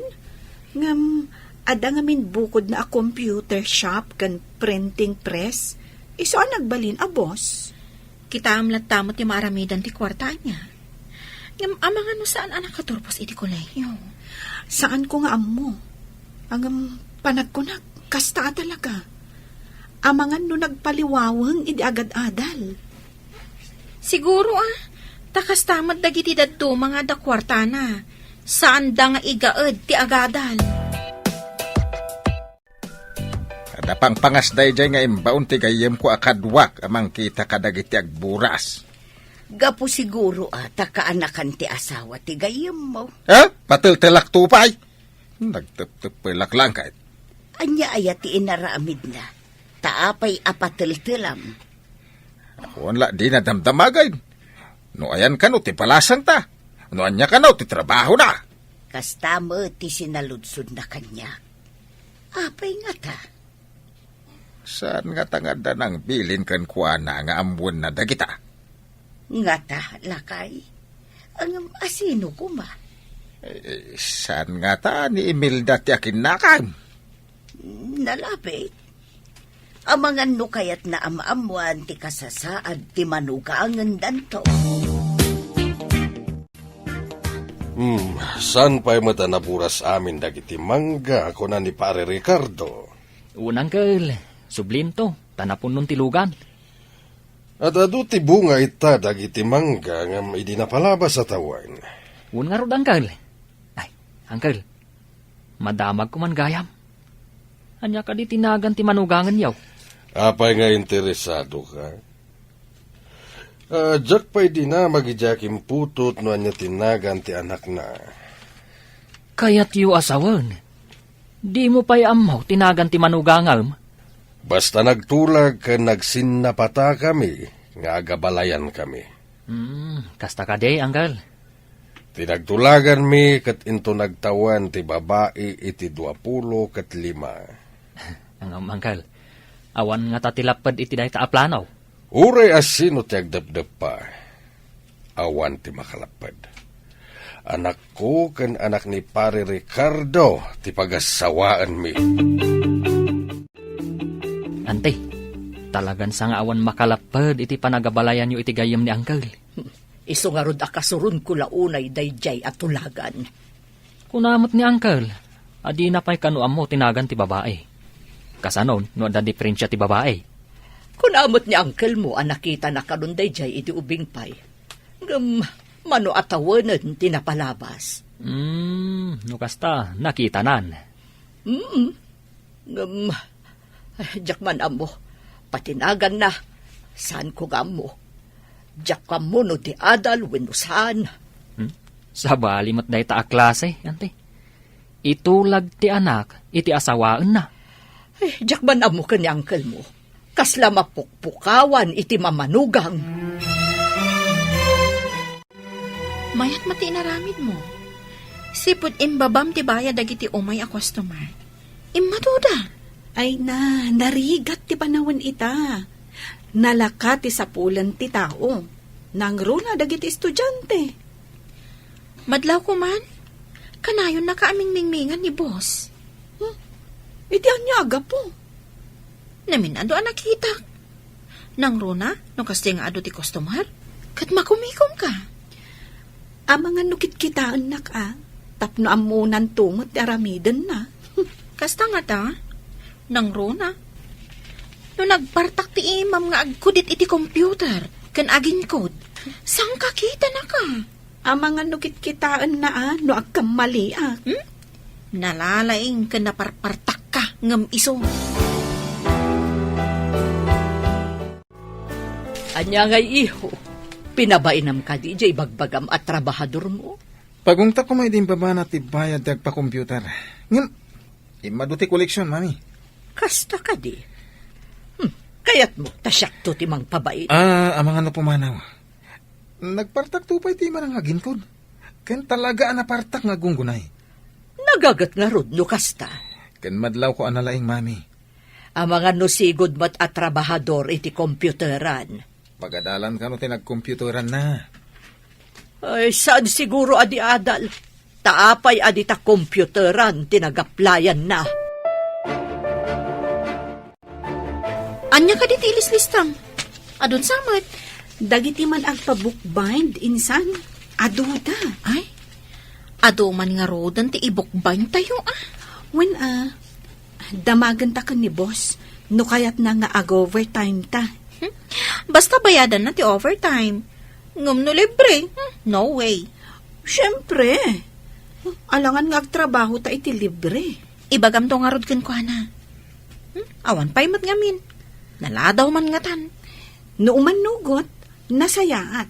ngem adda ngamin bukodna a computer shop ken printing press. Isu a nagbalin a boss. Kitaem latta met ti maaramidan ti kuarta ania. Ngem amangan no saan a nakaturpos iti kolehiyo. Saanko nga ammo. Ngem panagkunak, kasta a talaga. Amangan no nagpaliwaweng idi agad-adal. Siguro, ah, ta kasta met dagiti dadduma nga adda kuartana. Saanda nga igaed ti agadal. Adda pangpangas daydiay nga imbaon ti gayyemko a kaduak a mangkita kadagiti agburas. Gapu siguro a ta kaanakan ti asawa ti gayyemmo. Ha? Pateltelakto pay? Nagteptepelak lang kay. Ania aya ti inaramidna? Ta apay a pateltelam? Awan la dina damdamagay. No ayan kano ti palasangta? No ania kano ti trabahona? Kasta met ti sinaludsodna kaniak. Apay ngata? Saan ngata nga adda nangbilin kenkuana nga ammoenna dagita? Ngata, lakay? Ngem asino koma? Eh, saan ngata ni Imelda ti akinnakam? Nalabit. Amangan no kayatna a maammoan ti kasasaad ti manugangendanto. Hmm, saan pay met a naburas amin dagiti mangga, kuna ni Pare Ricardo? Wen, Uncle, sublinto, ta napunnon ti lugan. Ad-adu ti bunga ita dagiti mangga ngem idi napalabas a tawen. Wen ngarud, Uncle. Ay, Uncle, madamagko man gayam. Ania kadi ti nagan ti manugangenyo? Apay nga interesadoka? Ah, diak pay dinamag idiay akin putot no ania ti nagan ti anakna. Kayatyo a sawen, dimo pay ammo ti nagan ti manugangem? Basta nagtulag ken nagsinnapatakami nga agabalayankami. Hmm, kasta kadi, Uncle? Ti nagtulaganmi ket into nagtawen ti babai iti duapulo ket lima. Ngem, Uncle, awan ngata ti lapped iti dayta a plano? Uray a sino ti agdepdeppa, awan ti makalapped. Anakko ken anak ni Pare Ricardo ti pagassawaenmi. Ante, talagan sa nga awan makalapped iti panagabalayanyo iti gayyem ni Uncle. Isu ngarud a kasuronko la unay daydiay a tulagan. Kuna met ni Uncle a dina pay kano ammo ti nagan ti babai. Kasano no adda diferensia ti babai? Kuna met ni Uncle mo a nakitana kanon daydiay idi ubing pay. Ngem mano a tawenen ti napalabas? Hmm, no kasta, nakitanan. Mm. Ngem, ay, diak man ammo. Pati naganna, saanko nga ammo. Diak ammo no di adal wenno saan. Hmm? Sabali met dayta a klase, Ante. Itulag ti anak iti asawaenna. Ay, diak man ammo ken ni uncle mo. Kasla mapukpukawan iti mamanugang. Mayat met ti inaramidmo. Sipud imbabam ti bayad dagiti umay a customer. Immaduda. Ay na, narigat ti panawen ita. Nalaka ti sapulen ti tao. Nangruna dagiti estudiante. Madlawko man. Kanayonnaka a mingmingmingan ni boss. Hmm? Iti ania a gapu? Namin-adu a nakitak. Nangruna, no kasta nga adu ti customer, ket makumikomka. Amangan no kitkitaennak a, tapno ammonanto met ti aramidenna. Kasta ngata, nangruna. No nagpartak ti imam nga agkudit iti computer, ken aginkod, saan ka kitanaka? Amangan no kitkitaenna a no agkammaliak. Hmm? Nalalaing ken naparpartakka ngem isu. Ania ngay, iho? Pinabainam kadi diay ibagbagam a trabahadormo? Pagungtak koma idi imbabana ti bayad ti agpa-computer. Ngem, immadu ti koleksion, Mami. Kasta kadi? Hmm, kayatmo ta siakto ti mangpabain? Ah, amangan no pumanaw. Nagpartakto pay ti imana nga aginkod. Ken talaga a napartak nga aggunggunay. Nagaget ngarud no kasta. Ken madlawko a nalaing, Mami. Amangan no sigud met a trabahador iti computeran. Pagadalan kano ti nagcomputeranna. Ay, saan siguro a di adal? Ta apay a dita computeran ti nagaplayanna? Ania kadi ti ilislistam? Adun sa met? Dagiti man agpa-bookbind, insan, aduda. Ay, adu man ngaruden ti i-bookbind tayo, ah. Wen, ah, damagenta ken ni boss, no kayatna nga ag-overtime ta. Hmm? Basta bayadanna ti overtime. Ngem no libre, hmm, no way. Siempre. Alangan nga agtrabaho ta iti libre. Ibagamto ngarud kenkuana. Hmm? Awan pay met ngamin. Naladaw man ngatan. No umannugot, nasayaat.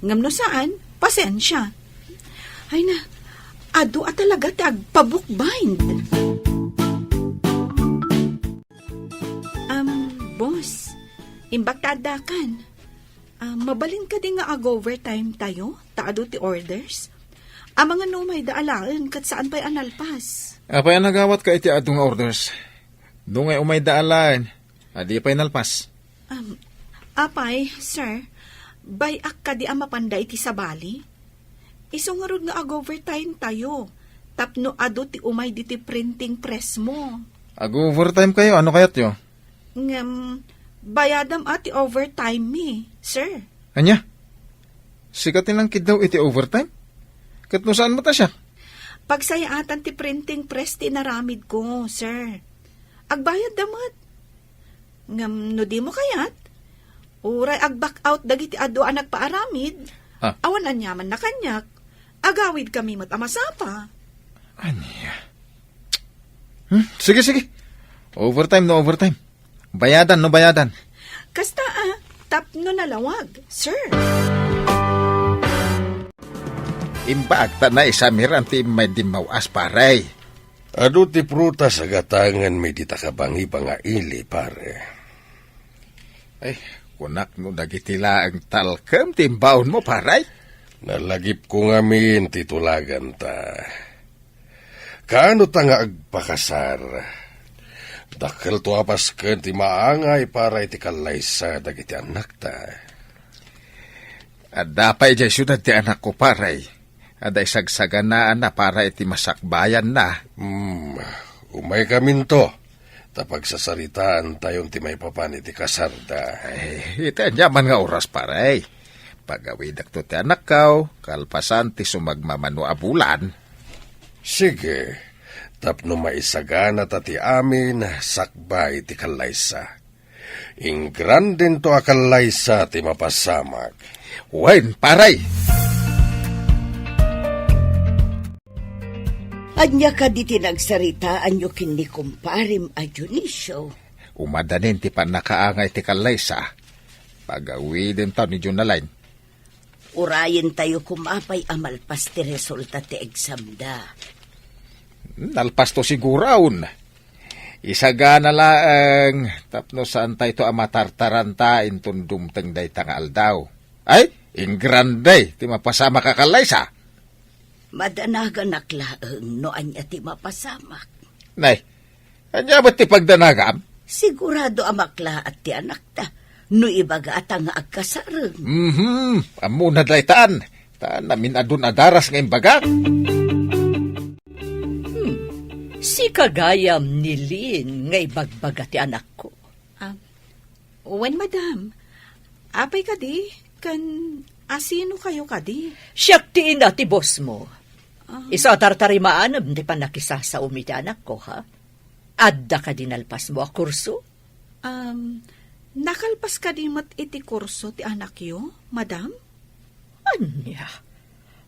Ngem no saan, pasensia. Ay na, adu a talaga ti agpa-bookbind. Um, boss, imbag ta addakan. Ah, mabalin kadi nga ag-overtime tayo, ta adu ti orders? Amangan no umayda alaen, ket saan pay a nalpas. Apay a nagawatka iti adu nga orders? No nga umayda alaen, adi pay nalpas. Um, apay, sir, bay-ak kadi a mapanda iti sabali? Isu ngarud nga ag-overtime tayo, tapno adu ti umay diti printing press mo. Ag-overtime kayo, ano kayatyo? Ngem, bayadam a ti overtime mi, sir. Ania? Sika ti nangkiddaw iti overtime? Ket no saan met a siak? Pagsayaatan ti printing press ti inaramid ko, sir. Agbayad da met. Ngem no dimo kayat, uray ag-back out dagiti adu a nagpaaramid, ah, awan aniamanna kaniak, agawidkami met a masapa. Ania? Hmm? Sige, sige. Overtime no overtime. Bayadan no bayadan. Kasta a, tapno nalawag, sir. Imbag ta naisamiran ti immay dimmaw-as, pare. Adu ti prutas a gatanganmi dita kabangiba nga ili, pare. Ay, kunak no dagiti laeng talkem ti imbaonmo, pare? Nalagipko ngamin ti tulaganta. Kaano ta nga agpakasar? Dakkelto a pasken ti maangay para iti kallaysa dagiti annakta. Adda pay idiay siudad ti anakko, pare. Adda isagsaganaanna para iti masakbayanna. Hmm, umaykaminto, ta pagsasaritaantayon ti maipapan iti kasarda. Ay, iti aniaman nga oras, pare. Pagawidakto ti anakko, kalpasan ti sumagmamano a bulan. Sige, tapno maisaganata ti amin sakbay ti kallaysa. Ingrandento a kallaysa ti mapasamak. Wen, pare! Ania kadi ti nagsaritaanyo ken ni kumparem a Dionisio? Umadanin ti pannakaangay ti kallaysa. Pagawidentaw ni Jonalyn. Urayentayo koma pay a malpas ti resulta ti examda. Nalpasto siguron. Isagana laeng tapno saantayto a matartaranta inton dumteng dayta nga aldaw. Ay, ingrande ti mapasamak a kallaysa. Madanaganak laeng no ania ti mapasamak. Nay, ania met ti pagdanagam? Sigurado a maklaat ti anakta no ibagata nga agkasareng. Mhm, ammona daytan. Ta namin-adun a daras nga imbagak. Hmm, sika gayam ni Lynn nga ibagbaga ti anakko. Ah, wen, madam. Apay kadi? Ken asino kayo kadi? Siak ti ina ti boss mo. Ah. Isu a tartarimaanam ti pannakisasaom iti anakko, ha? Adda kadi nalpasmo a kurso? Um, nakalpas kadi met iti kurso ti anakyo, madam? Ania?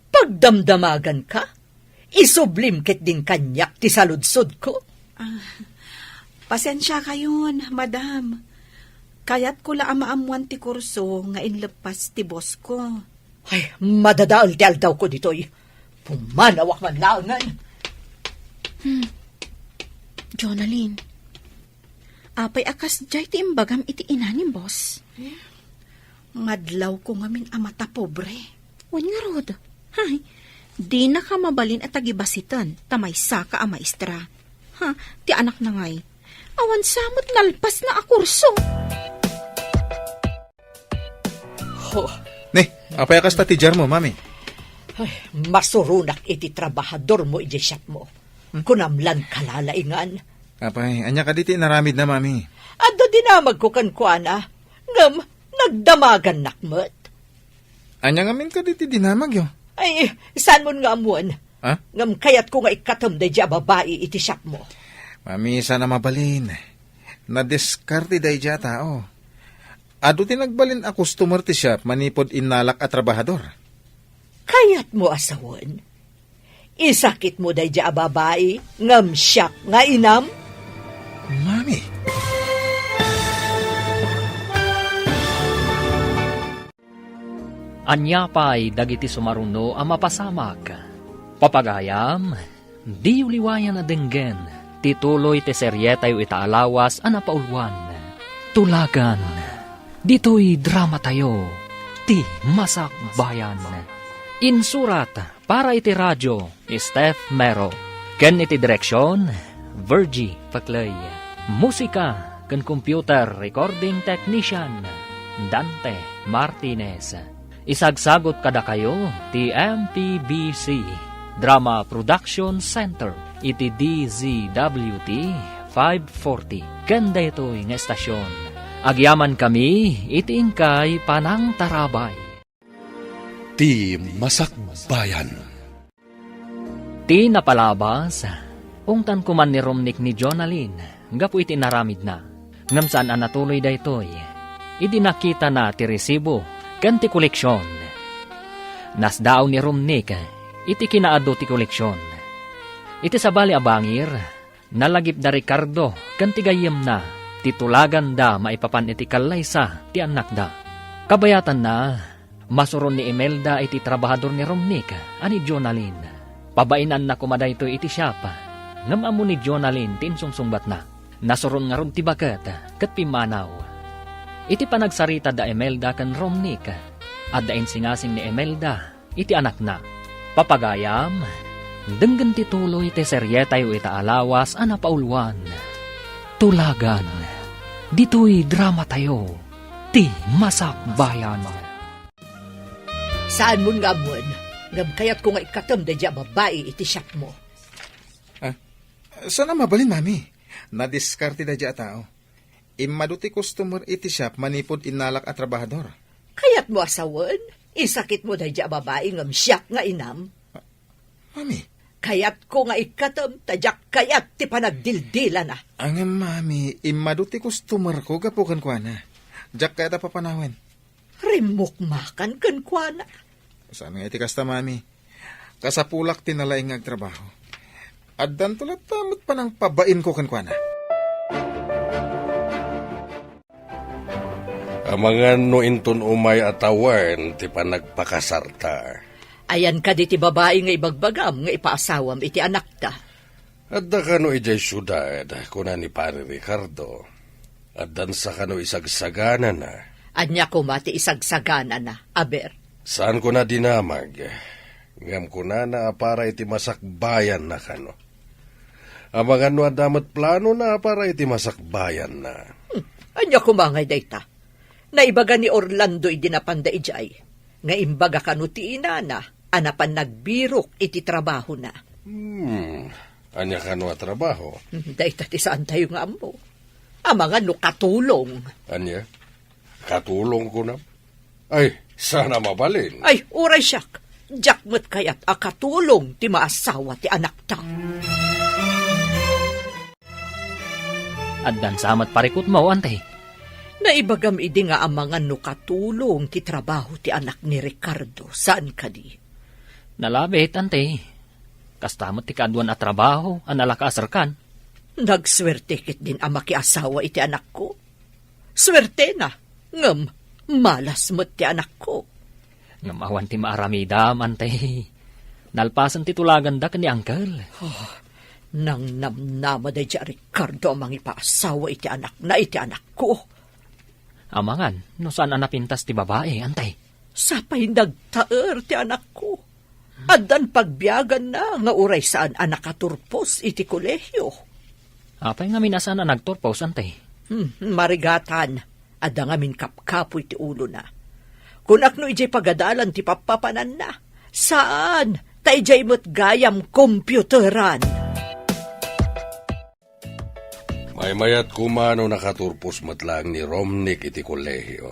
Pagdamdamagan ka? Isublim ketdin kaniak ti saludsodko. Ah, pasensiakayon, madam. Kayatko la a maammoan ti kurso nga inleppas ti boss ko. Ay, madadael ti aldawko ditoy. Pumanawak man laengen. Hmm. Jonalyn, apay a kasdiay ti imbagam iti ina ni boss? Eh, madlawko ngamin a matapobre. Wen ngarud, hay, dinaka mabalin a tagibasiten ta maysaka a maestra. Ha, ti anakna ngay, awan sa met nalpasna a kurso. Ho. Ne, apay a kasta ti diarmo, mami? Ay, masuronak iti trabahadormo idiay shopmo. Hmm? Kunam lan kalalaingan. Apay, ania kadi ti inaramidna, mami? Adda dinamagko kenkuana, ngem nagdamagannak met. Ania ngamin kadi ti dinamagyo? Ay, saanmon nga ammoen? Ha? Ngem kayatko nga ikkatem daydiay a babai iti shopmo. Mami, saan a mabalin. Nadiskarte daydiay a tao. Adu ti nagbalin a customer ti shop manipud innalak a trabahador. Kayatmo a sawen? Isakitmo daydiay a babai ngem siak nga inam? Mami. Ania pay dagiti sumaruno a mapasamak? Papagayam, diyo liwayan a denggen ti tuloy ti serietayo ita a lawas a napauluan, Tulagan. Ditoy dramatayo, Ti Masakbayan. Insurat para iti radio, Steph Mero. Ken iti direksion, Virgie Paclay. Musika ken computer recording technician, Dante Martinez. Isagsagut kadakayo ti M P B C Drama Production Center iti D Z W T five forty. Ken daytoy nga estasion, agyamankami iti inkay panangtarabay. Ti Masakbayan. Ti napalabas, ungtan koman ni Romnick ni Jonalyn gapu iti inaramidna. Ngem saan a natuloy daytoy idi nakitana ti resibo ken ti koleksion. Nasdaaw ni Romnick iti kinaadu ti koleksion. Iti sabali a bangir, nalagipda Ricardo ken ti gayyemna ti tulaganda maipapan iti kallaysa ti annakda. Kabayatanna, masuron ni Imelda iti trabahador ni Romnick a ni Jonalyn. Pabainanna koma daytoy iti shop. Ngem ammo ni Jonalyn ti insungsungbatna. Nasuron ngarud ti baket ket pimmanaw. Iti panagsarita da Imelda ken Romnick, adda insingasing ni Imelda iti anakna. Papagayam, denggen ti tuloy ti serietayo ita a lawas a napauluan, Tulagan. Ditoy dramatayo, ti Masakbayan. Saanmon nga ammoen, ngem kayatko nga ikkatem daydiay a babai iti shopmo. Ah, saan a mabalin, Mami? Nadiskarte daydiay a tao. Immadu ti customer iti shop manipud innalak a trabahador. Kayatmo a sawen? Isakitmo daydiay a babai ngem siak nga inam? Mami. Kayatko nga ikkatem ta diak kayat ti panagdildilana. Ngem, Mami, immadu ti customerko gapu kenkuana. Diak kayat a papanawen. Rimmukmakan kenkuana. Saan nga iti kasta, Mami? Kasapulak ti nalaing nga agtrabaho. Addanto latta met panangpabainko kenkuana. Amangan no inton umay a tawen ti panagpakasarta. Ayan kadi ti babai nga ibagbagam nga ipaasawam iti anakta? Adda kano idiay siudad, kuna ni Pari Ricardo. Addansa kano isagsaganana. Ania koma ti isagsaganana, aber? Saan kona dinamag, ngem kunana a para iti masakbayanna kano. Amangan no adda met planona a para iti masakbayanna. Hmm, ania koma ngay dayta? Naibaga ni Orlando idi napanda idiay, nga imbaga kano ti inana a napan nagbirok iti trabahona. Hmm, ania kano a trabaho? Hmm, dayta ti saantayo nga ammo. Amangan no katulong. Ania? Katulong kunam? Ay, saan a mabalin. Ay, uray siak. Diak met kayat a katulong ti maasawa ti anakta. Addansa met parikutmo, Ante. Naibagam idi nga amangan no katulong ti trabaho ti anak ni Ricardo, saan kadi? Nalabit, Ante. Kasta met ti kaaduan a trabaho a nalakaasarkan. Nagsuerte ketdin a makiasawa iti anakko. Suertena, ngem malas met ti anakko. Ngem awan ti maaramidam, Ante. Nalpasen ti tulaganda ken ni Uncle. Oh, nangnamnama daydiay a Ricardo a mangipaasawa iti anakna iti anakko. Amangan no saan a napintas ti babai, Ante. Sapay nagtaer ti anakko. Addan pagbiaganna nga uray saan a nakaturpos iti kolehio. Apay ngamin a saan a nagturpos, Ante? Hmm, marigatan. Adda ngamin kapkapoy ti ulona. Kunak no idiay pagadalan ti pappapananna. Saan, ta idiay met gayam kompiyuteran. Maymayat koma no nakaturpos met laeng ni Romnick iti kolehio.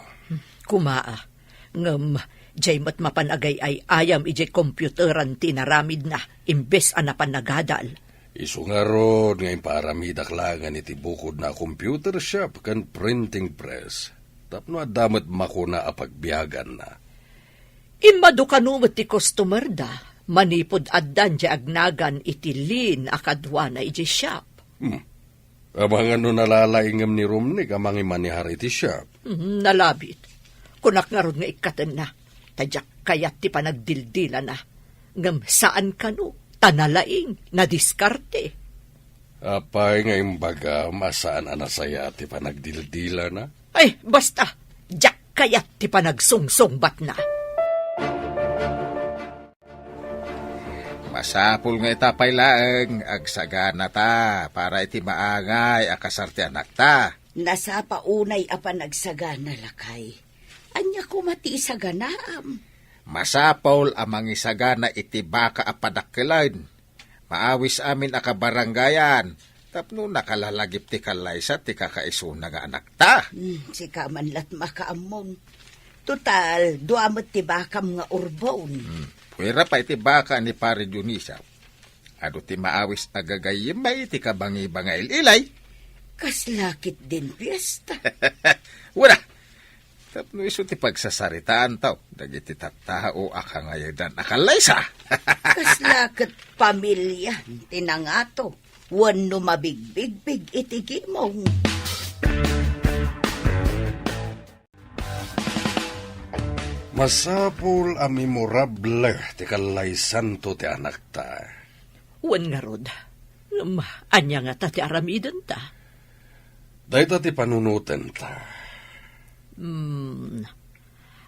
Kumaa, ngem diay met mapan agay-ay-ayam idiay kompiyuteran ti inaramidna imbes a napan nagadal. Isu ngarud nga impaaramidak laengen iti bukodna a computer shop ken printing press tapno adda met makuna a pagbiaganna. Immadu kano met ti customerda manipud addan diay agnagan iti lin a kaduana idiay shop. Hmm. Amangan no nalalaingem ni Romnick a mangimanihar iti shop. Hmm, nalabit. Kunak ngarud nga ikkatenna, ta diak kayat ti panagdildilana. Ngem saan kano, ta nalaing, nadiskarte. Apay nga imbagam a saan a nasayaat ti panagdildilana? Ay, basta, diak kayat ti panagsungsungbatna. Masapul nga ita pay laeng, agsaganata para iti maangay a kasar ti anakta. Nasapa unay a panagsagana, lakay. Ania koma ti isaganaam? Masapul a mangisagana iti baka a padakkelen. Maawis amin a kabarangayan tapno nakalalagip ti kallaysa ti kakaisuna nga anakta. Hmm, sika man lat makaammon. Total, dua met ti bakam nga urbon. Hmm. Puera pay ti baka ni Pari Dionisia. Adu ti maawis a gagayyem bay ti kabangibangail-ilay. Kasla ketdin fiesta. Wala. Tapno isu ti pagsasaritaantaw dagiti tattao a kangayadan a kallaysa. Kasla ket pamilian ti nangato wenno mabigbigbig iti gimong. Masapul a memorable ti kallaysanto ti anakta. Wen ngarud, Ngem ania ngata ti aramidenta? Dayta ti panunotenta. Hmm.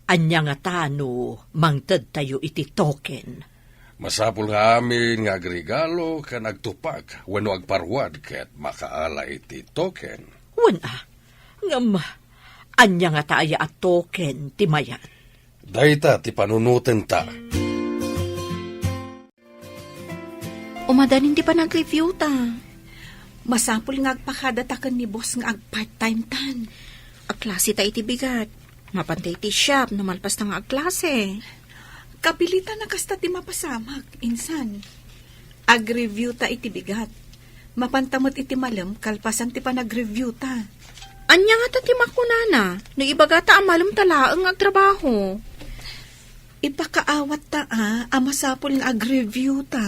Ania ngata no mangtedtayo iti token? Masapul nga amin nga agregalo ken agtupak wenno agparuad ket makaala iti token. Wen a, ngem ania ngata aya a token ti mayat? Dayta ti panunotenta. Umadanin ti panag-review ta. Masapul nga agpakadata ken ni boss nga ag-part-time tan. Agklase ta iti bigat. Mapanta iti shop no malpas ta nga agklase. Kapilitan a kasta ti mapasamak, insan. Ag-review ta iti bigat. Mapanta met iti malem kalpasan ti panag-review ta. Ania ngata ti makunana no ibagata a malem ta laeng nga agtrabaho? Ipakaawat ta a, a masapul nga ag-review ta.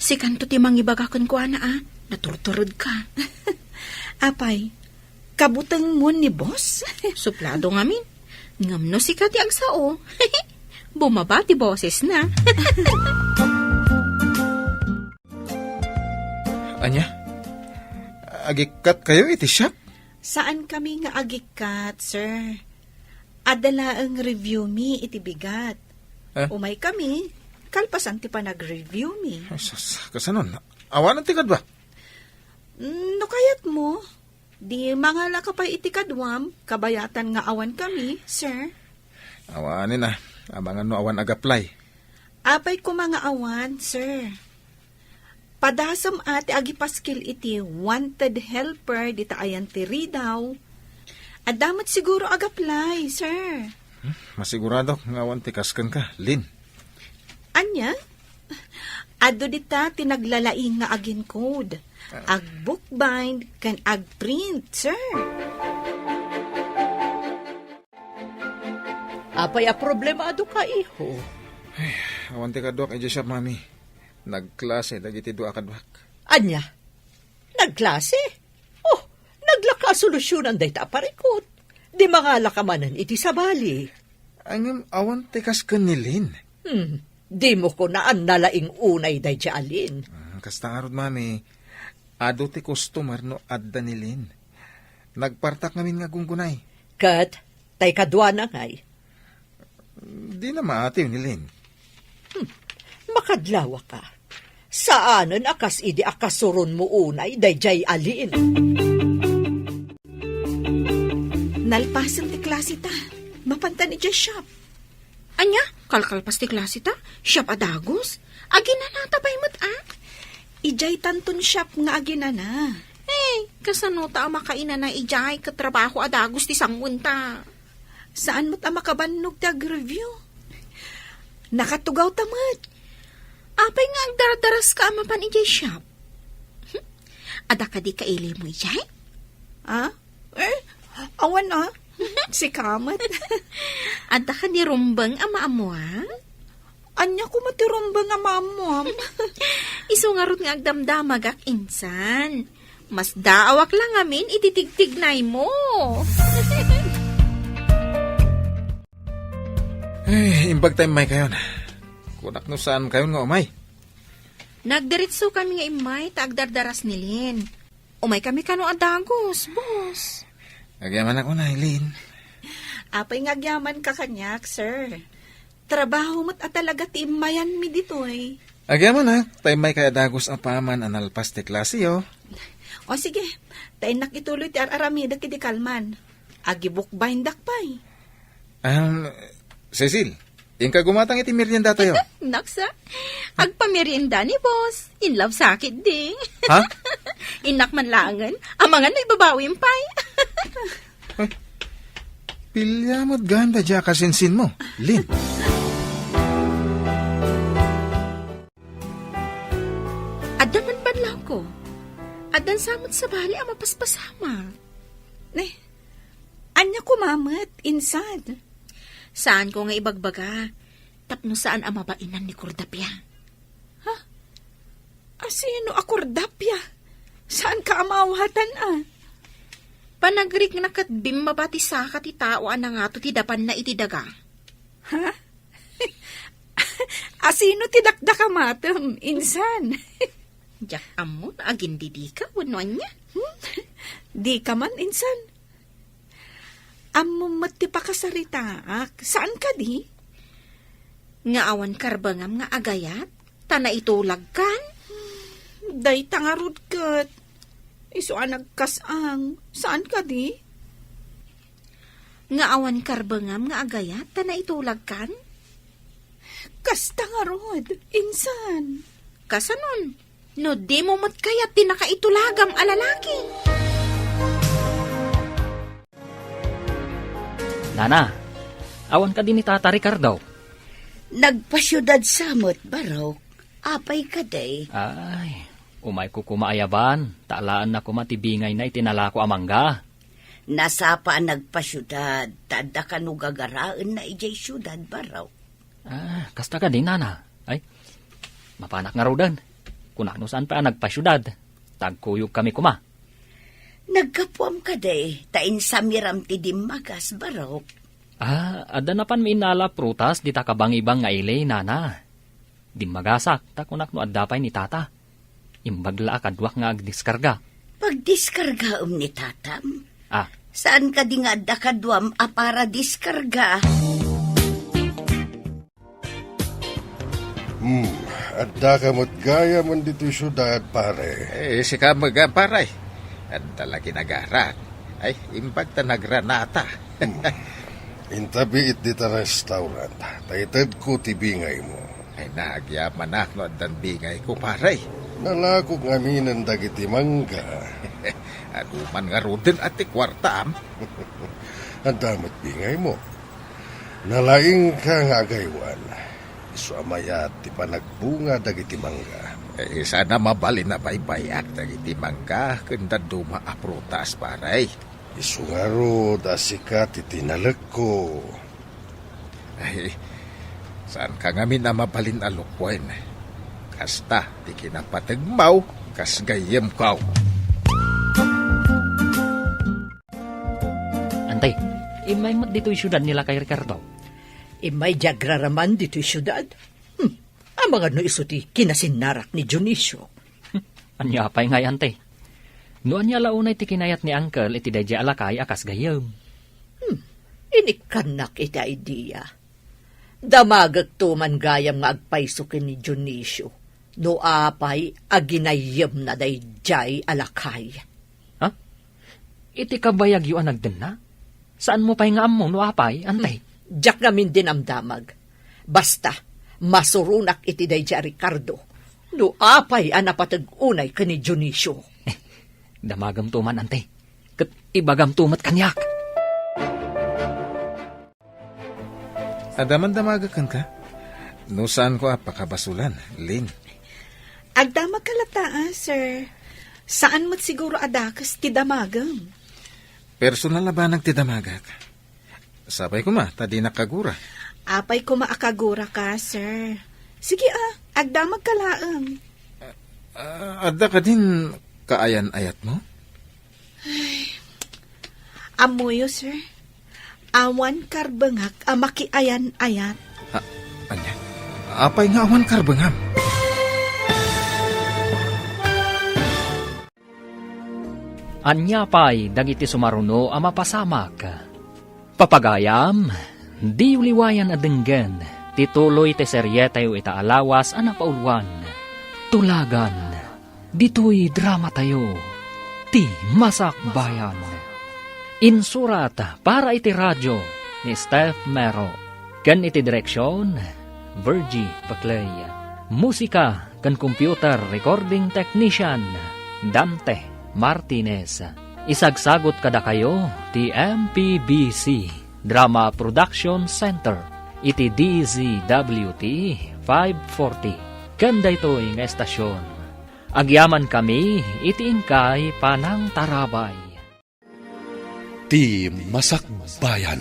Sikanto ti mangibaga kenkuana a, naturturedka. Apay, kabutengmo ni boss? Suplado ngamin. Ngem no sika ti agsao, bumaba ti bosesna. Ania? Agikkat kayo iti shop? Saan kami nga agikkat, sir. Adda laeng review mi iti bigat. Eh? Umay kami, kalpasan ti panag-review mi. Ay, sus, kasano? Awanen ti kadua? Mm, no kayatmo, di mangalaka pay iti kaduam, kabayatan nga awan kami, sir. Awanen a, amangan no awan ag-apply. Apay koma nga awan, sir. Padasem a ti agipaskil iti wanted helper dita ayan ti Ridao. Adda met siguro ag-apply, sir. Hmm, masiguradok nga awan ti kas kenka, Lin. Ania? Adu dita ti naglalaing nga aginkod. Ah. Agbookbind ken agprint, sir. Apay a problema adu ka, iho? Ay, awan ti kaduak idiay shop, Mami. Nagklase dagiti dua a kaduak. Ania? Nagklase? Oh, naglaka a solusyonan dayta a parikut. Di mangalaka manen iti sabali. Ay, ngem awan ti kas ken ni Lin. Hmm, dimo kunaan nalaing unay daydiay a Lin. Ah, kasta ngarud, Mami. Adu ti customer no adda ni Lin. Nagpartak ngamin nga gunggunay. Ket tay kaduana ngay? Dina maatiw ni Lin. Hmm, makadlawaka. Saanen a kas idi a kasuronmo unay daydiay a Lin. Nalpasen ti klase ta. Mapantan idiay shop. Ania? Kalkalpas ti klase ta? Shop a dagus? Aginanata pay met a? Idiay tanton shop nga aginana. Eh, kasano ta a makainana idiay ket trabaho a dagus ti sanguenta? Saan met a makabannog ti agreview? Nakatugaw ta met. Apay nga agdardaras ka a mapan idiay shop? Adda kadi kailimo idiay? Ah? Eh, awan a. Sika met. Adda kadi rumbeng a maammuam? Ania koma ti rumbeng a maammuam? Isu ngarud nga agdamdamagak insan. Masdaawak la ngamin iti tigtignaymo. Ay, imbag ta immay kayon. Kunak no saan kayon nga umay. Nagdiritso kami nga immay ta agdardaras ni Lin. Umay kami kano a dagus, boss. Agyamanak unay, Lin. Apay nga agyamanka kaniak, sir. Trabaho met a talaga ti immayanmi ditoy. Agyamanak, ta immay kay a dagus a paman a nalpas ti klasiyo. O sige, ta innak ituloy ti ar-aramidek idi kalman. Agibukbayndak pay. Um, Cecil, inka gumatang iti meriendatayo. Naksa, agpamerienda ni boss. In love sakit di. Ha? Innak man laengen, amangan no ibabawim pay. Ay, pilya met ganda dia kasinsinmo, Lin. Adda man banlawko. Addan sa met sabali a mapaspasamak. Ne, ania koma met, insan? Saanko nga ibagbaga, tapno saan a mabainan ni Cordapia. Ha? Asino a Cordapia? Saanka a maawatan a? Panagrikna ket bimmaba ti saka ti tao a nangato ti dapanna iti daga. Ha? Asino ti dakdakamatem, insan? Diak ammo no agindidika wenno ania. Hmm? Dika man, insan. Ammom met ti pakasaritaak. Saan kadi? Nga awan karbengam nga agayat, ta naitulagkan? Dayta ngarud ket. Isu a nagkas-ang. Saan kadi? Nga awan karbengam nga agayat, ta naitulagkan? Kasta ngarud, insan. Kasanon? No dimo met kayat ti nakaitulagam a lalaki. Nana, awan kadi ni Tata Ricardo? Nagpasiudad sa met, Barok. Apay kadi? Ay, umayko koma ayaban, ta alaenna koma ti bingayna iti nalako a mangga. Nasapa a nagpasiudad, ta adda kano gagaraenna idiay siudad, Barok. Ah, kasta kadi, Nana? Ay, mapanak ngaruden. Kunak no saan pay a nagpasiudad. Ta agkuyogkami koma. Naggapuam kadi, ta insamiram ti dimmagas, Barok. Ah, adda napanmi innala a prutas dita kabangibang nga ili, Nana. Dimmagasak, ta kunak no adda pay ni Tata. Imbag la a kaduak nga agdiskarga. Pagdiskargaem ni Tatam? Ah. Saan kadi nga adda kaduam a para diskarga? Hmm, addaka met gayamen ditoy siudad, pare. Eh, sika met, pare. Adda la ginagarak. Ay, imbag ta nagranata. Hmm. Intabiit dita restaurant. Ta itedko ti bingaymo. Ay, nagyamanak no addan bingayko, pare. Nalakok ngaminen dagiti mangga. Adu man ngaruden a ti kuartam. Adda met bingaymo. Nalaingka nga agaywan. Isu a mayat ti panagbunga dagiti mangga. Eh, saan a mabalin a baybay-ak dagiti mangga ken dadduma a prutas, pare. Isu ngarud a sika ti tinalekko. Ay, saanka ngamin a mabalin a lukuen. Kasta ti kinapategmaw kas gayyemko. Antay, immay met ditoy siudad ni Lakay Ricardo. Immay di agraraman ditoy siudad. Hmm, amangan no isu ti kinasinnarak ni Dionisio. Ania pay ngay, Ante? No ania la unay ti kinayat ni Uncle iti daydiay a lakay a kas gayyem? Hmm, inikkannak iti idea. Damagekto man gayam nga agpayso ken ni Dionisio no apay a ginayyemna daydiay a lakay. Ha? Iti kabayagyo a nagdenna? Saanmo pay nga ammo no apay, Ante? Hmm. Diak ngamin dinamdamag. Basta, masuronak iti daydiay a Ricardo no apay a napateg unay ken ni Dionisio. Eh, damagemto man, Ante. Ket ibagamto met kaniak. Adda man damagek kenka? No saanko a pakabasolan, Lin. Agdamagka latta, ah, sir. Saan met siguro a dakes ti damagem. Personal a banag ti damagek. Sapay koma, ta dinak kagura. Apay koma a kaguraka, sir. Sige, ah, agdamagka laeng. Ah, adda kadin kaayan-ayatmo? Ay, ammoyo, sir. Awan karbengak a makiayan-ayat. A-, ania? Apay nga awan karbengam? Ania pay dagiti sumaruno a mapasamak? Papagayam, diyo liwayan a denggen ti tuloy ti serietayo ita a lawas a napauluan, Tulagan, ditoy dramatayo, Ti Masakbayan. Insurat para iti radio ni Steph Mero, ken iti direksion, Virgie Paclay. Musika ken computer recording technician, Dante Martinez. Isagsagut kadakayo ti M P B C Drama Production Center iti D Z W T five forty. Ken daytoy nga estasion, agyamankami iti inkay panangtarabay. Ti Masakbayan.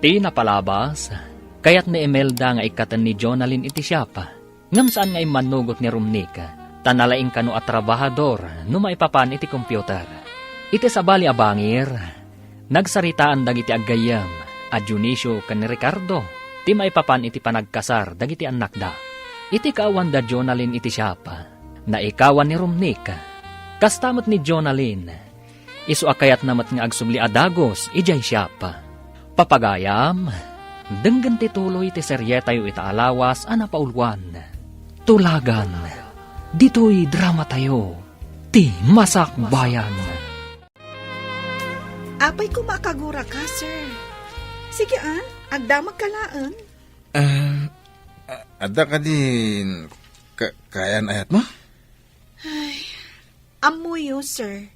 Ti napalabas, kayat ni Imelda nga ikkaten ni Jonalyn iti siapa, ngem saan nga immannugot ni Romnick, ta nalaing kano a trabahador no maipapan iti computer. Iti sabali a bangir, nagsaritaan dagiti aggayyem a Dionisio ken ni Ricardo ti maipapan iti panagkasar dagiti annakda. Iti kaawan da Jonalyn iti siapa, naikawan ni Romnick. Kasta met ni Jonalyn, isu a kayatna met nga agsubli a dagus idiay siapa. Papagayam, denggen ti tuloy ti serietayo ita a lawas a napauluan. Tulagan, ditoy dramatayo, ti Masakbayan. Apay koma a kaguraka, sir? Sige, a, agdamagka laeng. Ah, a-, adda kadi ka-, kaayan-ayatmo? Ay, ammoyo, sir.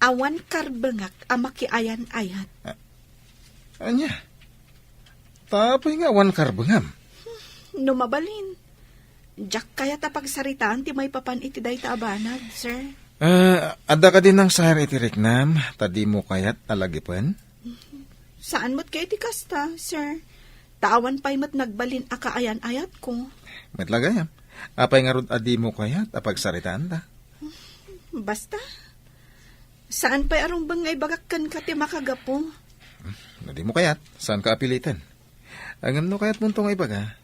Awan karbengak a makiayan-ayat. A-, ania? Ta apay nga awan karbengam? No mabalin, diak kayat a pagsaritaan ti maipapan iti dayta a banag, sir. Ah, adda kadi nangsayar iti riknam, ta dimo kayat a lagipen? Saan met kaya iti kasta, sir? Ta awan pay met nagbalin a kaayan-ayatko. Met la gayam, apay ngarud a dimo kayat a pagsaritaanta? Basta, saan pay a rumbeng nga ibagak kenka ti makagapu. No dimo kayat, saanka a piliten. Ngem no kayatmonto nga ibaga,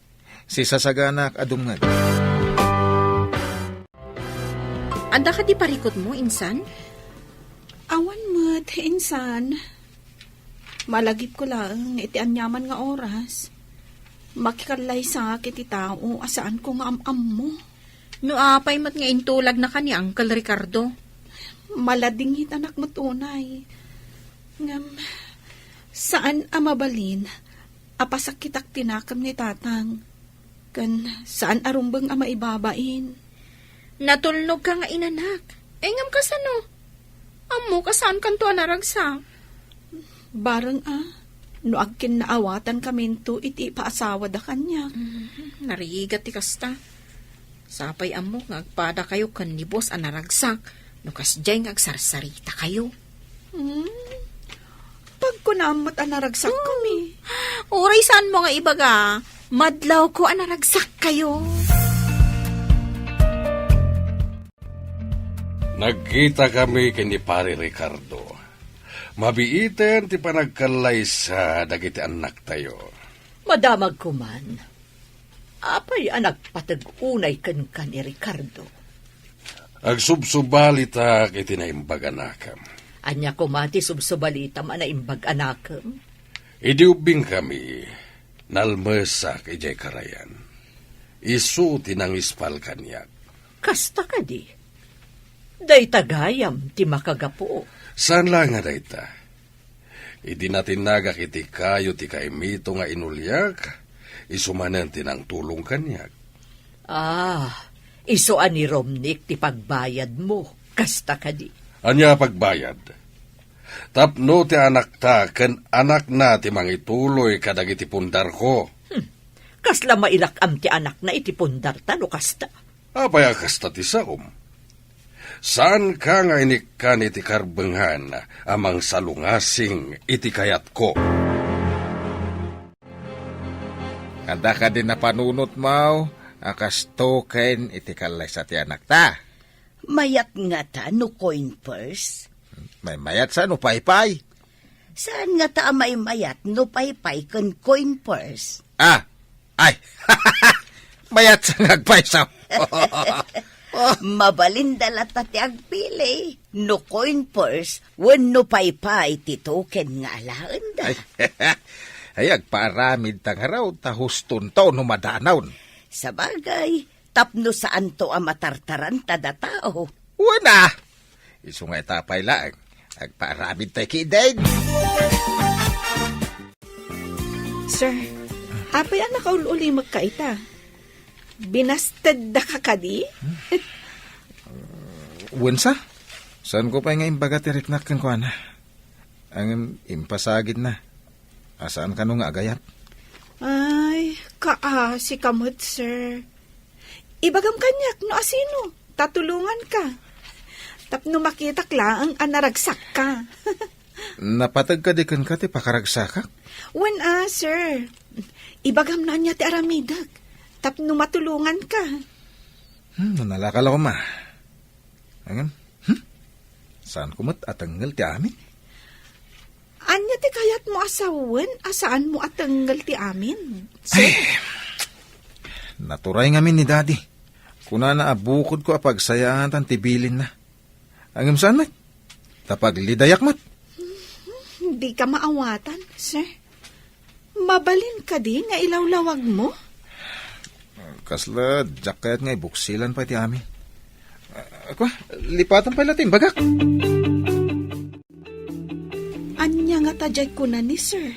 sisasaganak a dumngeg. Adda kadi parikutmo, insan? Awan met, insan. Malagipko laeng iti aniaman nga oras. Makikallaysak iti tao a saanko nga am-ammo. No apay met nga intulagnaka ni Uncle Ricardo? Maladingitanak met unay. Ngem, saan a mabalin a pasakitak ti nakemna ni Tatang. Ken saan a rumbeng a maibabain. Natulnogka nga inanak. Ay, ngem kasano? Ammok a saankanto a naragsak. Bareng a, no agkinnaawatan kaminto iti ipaasawada kaniak. Mhm, narigat ti kasta. Sapay ammok nga agpadakayo ken ni boss a naragsak, no kasdiay nga agsarsarita kayo. Hmm? Pagkunam met a naragsak kami. Uray saanmo nga ibaga, madlawko a naragsak kayo. Nagkita kami ken ni Pare Ricardo. Mabiiten ti panagkallaysa dagiti annaktayo. Madamag koman. Apay a nagpateg unay kenka ni Ricardo? Agsubsubalitak iti naimbag a nakem. Ania koma ti subsubalitam a naimbag a nakem? Idi ubbingkami, nalmesak idiay karayan. Isu ti nangispal kaniak. Kasta kadi? Dayta gayam ti makagapu. Saan la nga dayta. Idi natinnagak iti kayo ti kaimito nga inuliak, isu manen ti nangtulong kaniak. Ah, isu a ni Romnick ti pagbayadmo, kasta kadi? Ania a pagbayad? Tapno ti anakta ken anakna ti mangituloy kadagiti pundarko. Hmm. Kasla mairak-am ti anakna iti pundarta no kasta? Apay a kasta ti saom? Saanka nga inikkan iti karbengan a mangsalungasing iti kayatko? Adda kadi napanunotmo a kasto ken iti kallaysa ti anakta? Mayat ngata no coin purse? Maymayat sa no paypay? Saan ngata a maymayat no paypay ken coin purse? Ah, ay, mayat sa nga agpayso. Mabalinda latta ti agpili, no coin purse wenno paypay ti token nga alaenda. Ay, ay, agpaaramid ta ngarud ta hustonto no madanaw. Sabagay, tapno saanto a matartaran ta datao. Wen a, isu nga ita pay laeng, agpaaramid tay kidin. Sir, apay a nakaul-ulimekka ita? Binastedda ka kadi? Wen sa, saanko pay nga imbaga ti riknak kenkuana. Ngem impasagidna a saan kano nga agayat. Ay, kaasi ka met, sir. Ibagam kaniak no asino, ta tulonganka. Tapno makitak laeng a naragsakka. Napateg kadi kenka ti pakaragsakak? Wen a, sir. Ibagam no ania ti aramidek, tapno matulonganka. Hmm, nanalaka la koma. Ngem, hmm? Saanko met a tengngel ti amin? Ania ti kayatmo a sawen a saanmo a tengngel ti amin, sir? Ay, Naturay ngamin ni Daddy. Kunana a bukodko a pagsayaatan ti bilinna. Ngem saan met? Ta paglidayak met. Dika maawatan, sir. Mabalin kadi nga ilawlawagmo? Kasla diak kayat nga ibuksilan pay ti amin. Ah, kua, lipatan pay la ti imbagak. Ania ngata diay kuna ni sir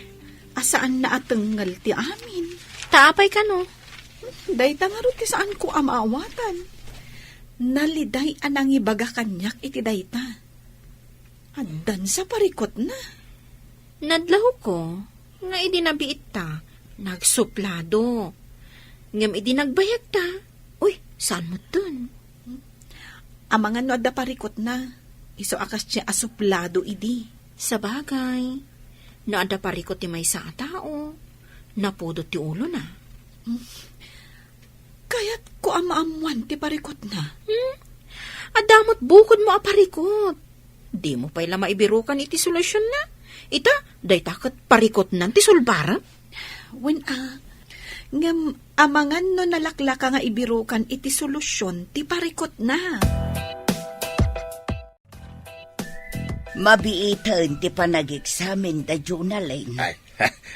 a saanna a tengngel ti amin? Ta apay kano? Dayta ngarud ti saanko a maawatan. Naliday a nangibaga kaniak iti dayta. Addan sa parikutna. Nadlawko nga idi nabiitta, nagsuplado. Ngem idi nagbayagta, uy, saan metten. Amangan no adda parikutna, isu a kasdiay a suplado idi. Sabagay, no adda parikut ti maysa a tao, napudot ti ulona. Kayatko a maammoan ti parikutna. Hmm? Adda met bukodmo a parikut. Dimo pay la maibirukan iti solutionna. Ita, dayta ket parikutnan ti sulbarem. Wen a, ngem amangan no nalaklaka nga ibirukan iti solusion ti parikutna. Mabiiten ti panageksamen da Jonalyn. Ay,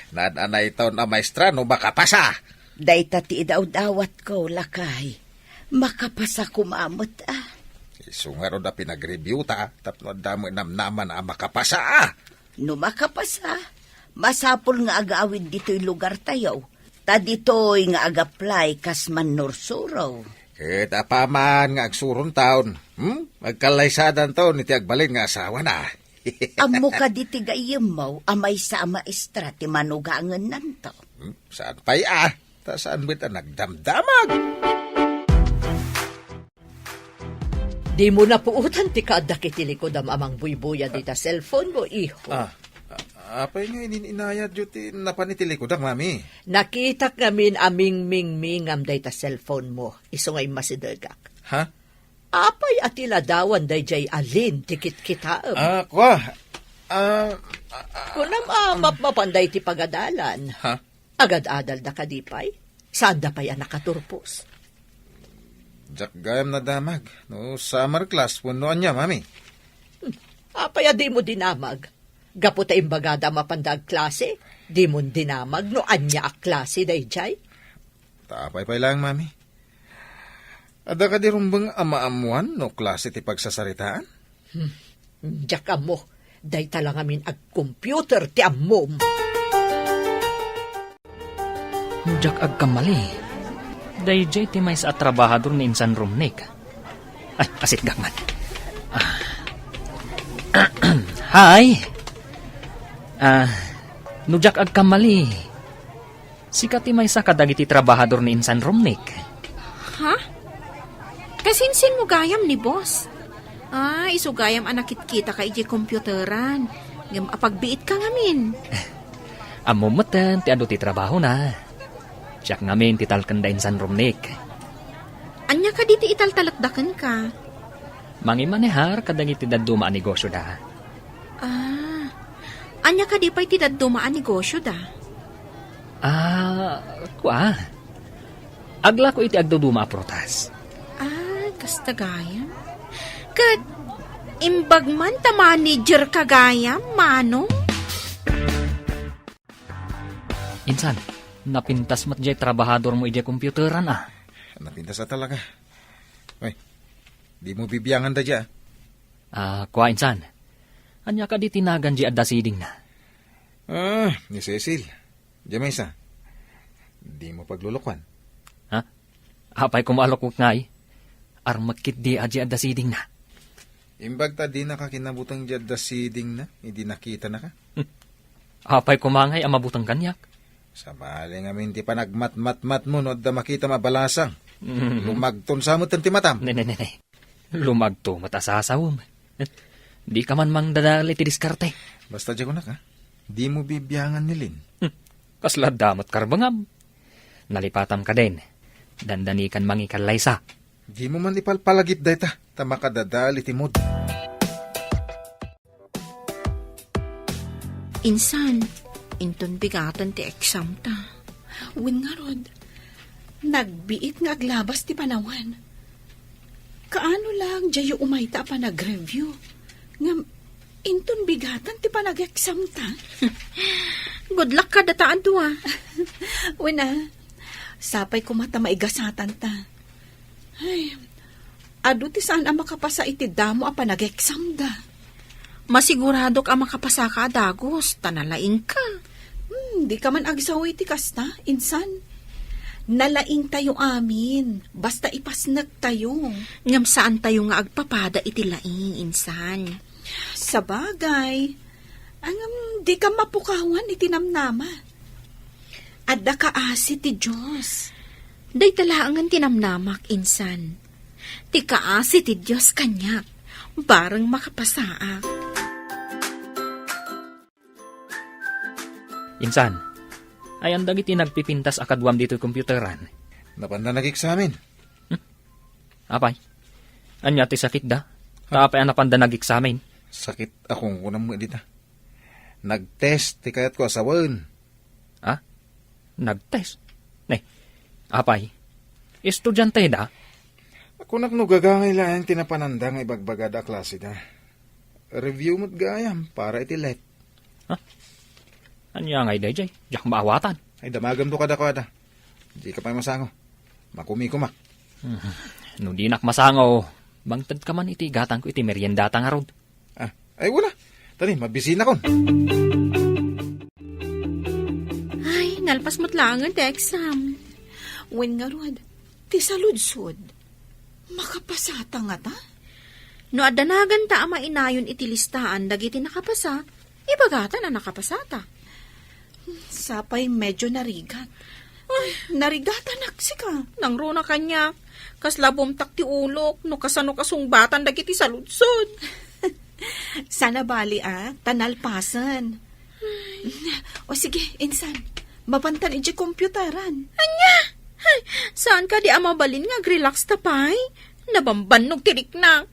naan-anayton a maestra no makapasa. Dayta ti idawdawatko, lakay. Makapasa koma met, a. Isu ngarud a pinagreviewta tapno adda met namnama a makapasa, a. No makapasa, masapul nga agawid ditoy lugartayo. Ta ditoy nga agaplay kas mannursuro. Ket apaman nga agsurontaon, hmm? Agkallaysadantaon iti agbalin nga asawana. Ammo kadi ti gayyemmo a maysa a maestra ti manugangennanto? Hmm? Saan pay a? Ta saan met a nagdamdamag? Dimo napuotan ti kaaddak iti likudam a mangbuybuyad ita cellphone mo, iho. Ah, a-, apay nga inin-inayatyo ti napan iti likudak, Mami? Nakitak ngamin a mingmingmingam dayta cellphone mo, isu nga immasidegak. Ha? Apay a ti ladawan daydiay a Lynn ti kitkitaem? Ah, kua. Ah, ah, ah, Kunam a mapmapan daydi pagadalan. Ha? Agad-adalda kadi pay? Saanda pay a nakaturpos? Diak gayam nadamag no summer class wenno ania, Mami. Hmm. Apay a dimo dinamag? Gapu ta imbagada a mapanda agklase, dimon dinamag no ania a klase daydiay? Ta apay pay laeng, Mami? Adda kadi rumbeng a maammoan no klase ti pagsasaritaan? Hmm. Diak ammo. Dayta la ngamin agcomputer ti ammom. No diak agkamali, daydiay ti maysa a trabahador ni Insan Romnick. Ay, asitgak man. Ah. Hi! Ah, no diak agkamali, sika ti maysa kadagiti trabahador ni Insan Romnick. Ha? Kasinsinmo gayam ni boss? Ah, isu gayam a nakitkitaka idiay computeran. Ngem apagbiitka ngamin. Ammom metten ti adu ti trabahona. Siak ngamin ti talken da Insan Romnick. Ania kadi ti italtalekda kenka? Mangimanehar kadagiti dadduma a negosioda. Ah, ania kadi pay ti dadduma a negosioda? Ah, kua. Aglako iti agduduma a prutas. Ah, kasta gayam. Ket imbag man ta managerka gayam, Manong? Insan, napintas met diay trabahadormo idiay computeran, a. Napintas a talaga. Ay, dimo bibiangan daydiay, a. Ah, kua, Insan. Ania kadi ti nagan diay adda sidingna? Ah, ni Cecil. Diay maysa. Dimo paglulukuan. Ha? Apay koma a lukuek ngay? Armek ketdi a diay adda sidingna. Imbag ta dinaka kinabuteng diay adda sidingna, idi nakitanaka. Hmm. Apay koma ngay a mabuteng kaniak? Sabali ngamin ti panagmatmatmatmo no adda makitam a balasang. Mm. Lumagton sa metten ti matam. Ne, ne, ne, ne. Lumagto met a sasawem. Dika man mangdadael iti diskarte. Basta diay kunak, a. Dimo bibiangan ni Lynn. Hmm. Kasla adda met karbengam. Nalipatam kadin. Dandanikan mangikallaysa. Dimo man ipalpalagip dayta, ta makadadael iti mood. Insan, inton bigaten ti exam ta. Wen ngarud, Nagbiit nga aglabas ti panawen. Kaano lang diayo umayta a panag-review? Ngem inton bigatan ti panag-exam ta? Good luck kadata a dua. Wen a, sapay koma ta maigasatan ta. Ay, adu ti saan a makapasa iti damo a panag-exam da. Masiguradok a makapasaka a dagus, ta nalaingka. Hmm, dika man agsaw iti kasta, insan. Nalaingtayo amin, basta ipasnektayo. Ngem saantayo nga agpapada iti laing, insan. Sabagay, ngem dika mapukawan iti namnama. Adda kaasi ti Dios. Dayta laengen ti namnamak, insan. Ti kaasi ti Dios kaniak, bareng makapasaak. Insan, ayan dagiti nagpipintas a kaduam ditoy computeran? Napanda nag-eksamen. Hmm? Apay, ania ti sakitda? Ha? Ta apay a napanda nag-eksamen? Sakit a kungkunam met dita. Nag-test ti kayatko a sawen. Ha? Nag-test? Ne, apay, estudianteda? Kunak no gagangay laeng ti napananda nga ibagbagada a klaseda. Review met gayam para iti let. Ha? Ania ngay daydiay? Diak maawatan. Ay, damagemto kadakuada. Dika pay masango. Makumikomak. Hmm. No dinak masango, mangtedka man iti igatangko iti meriendata ngarud. Ah, ay, wala. Tani, mabisinakon. Ay, nalpas met laengen ti exam. Wen ngarud, ti saludsod. Makapasata ngata? No adda naganta a mainayon iti listaan dagiti nakapasa, ibagata a nakapasata. Sapay medyo narigat. Ay, narigatanak sika. Nangruna kaniak. Kasla bumtak ti ulok no kasano kasungbatan dagiti saludsod. Saan a bali a, ta nalpasen. O sige, insan, mapantan iti computeran. Ania? Ay, saan kadi a mabalin nga agrelax ta pay? Nabambannog ti riknak.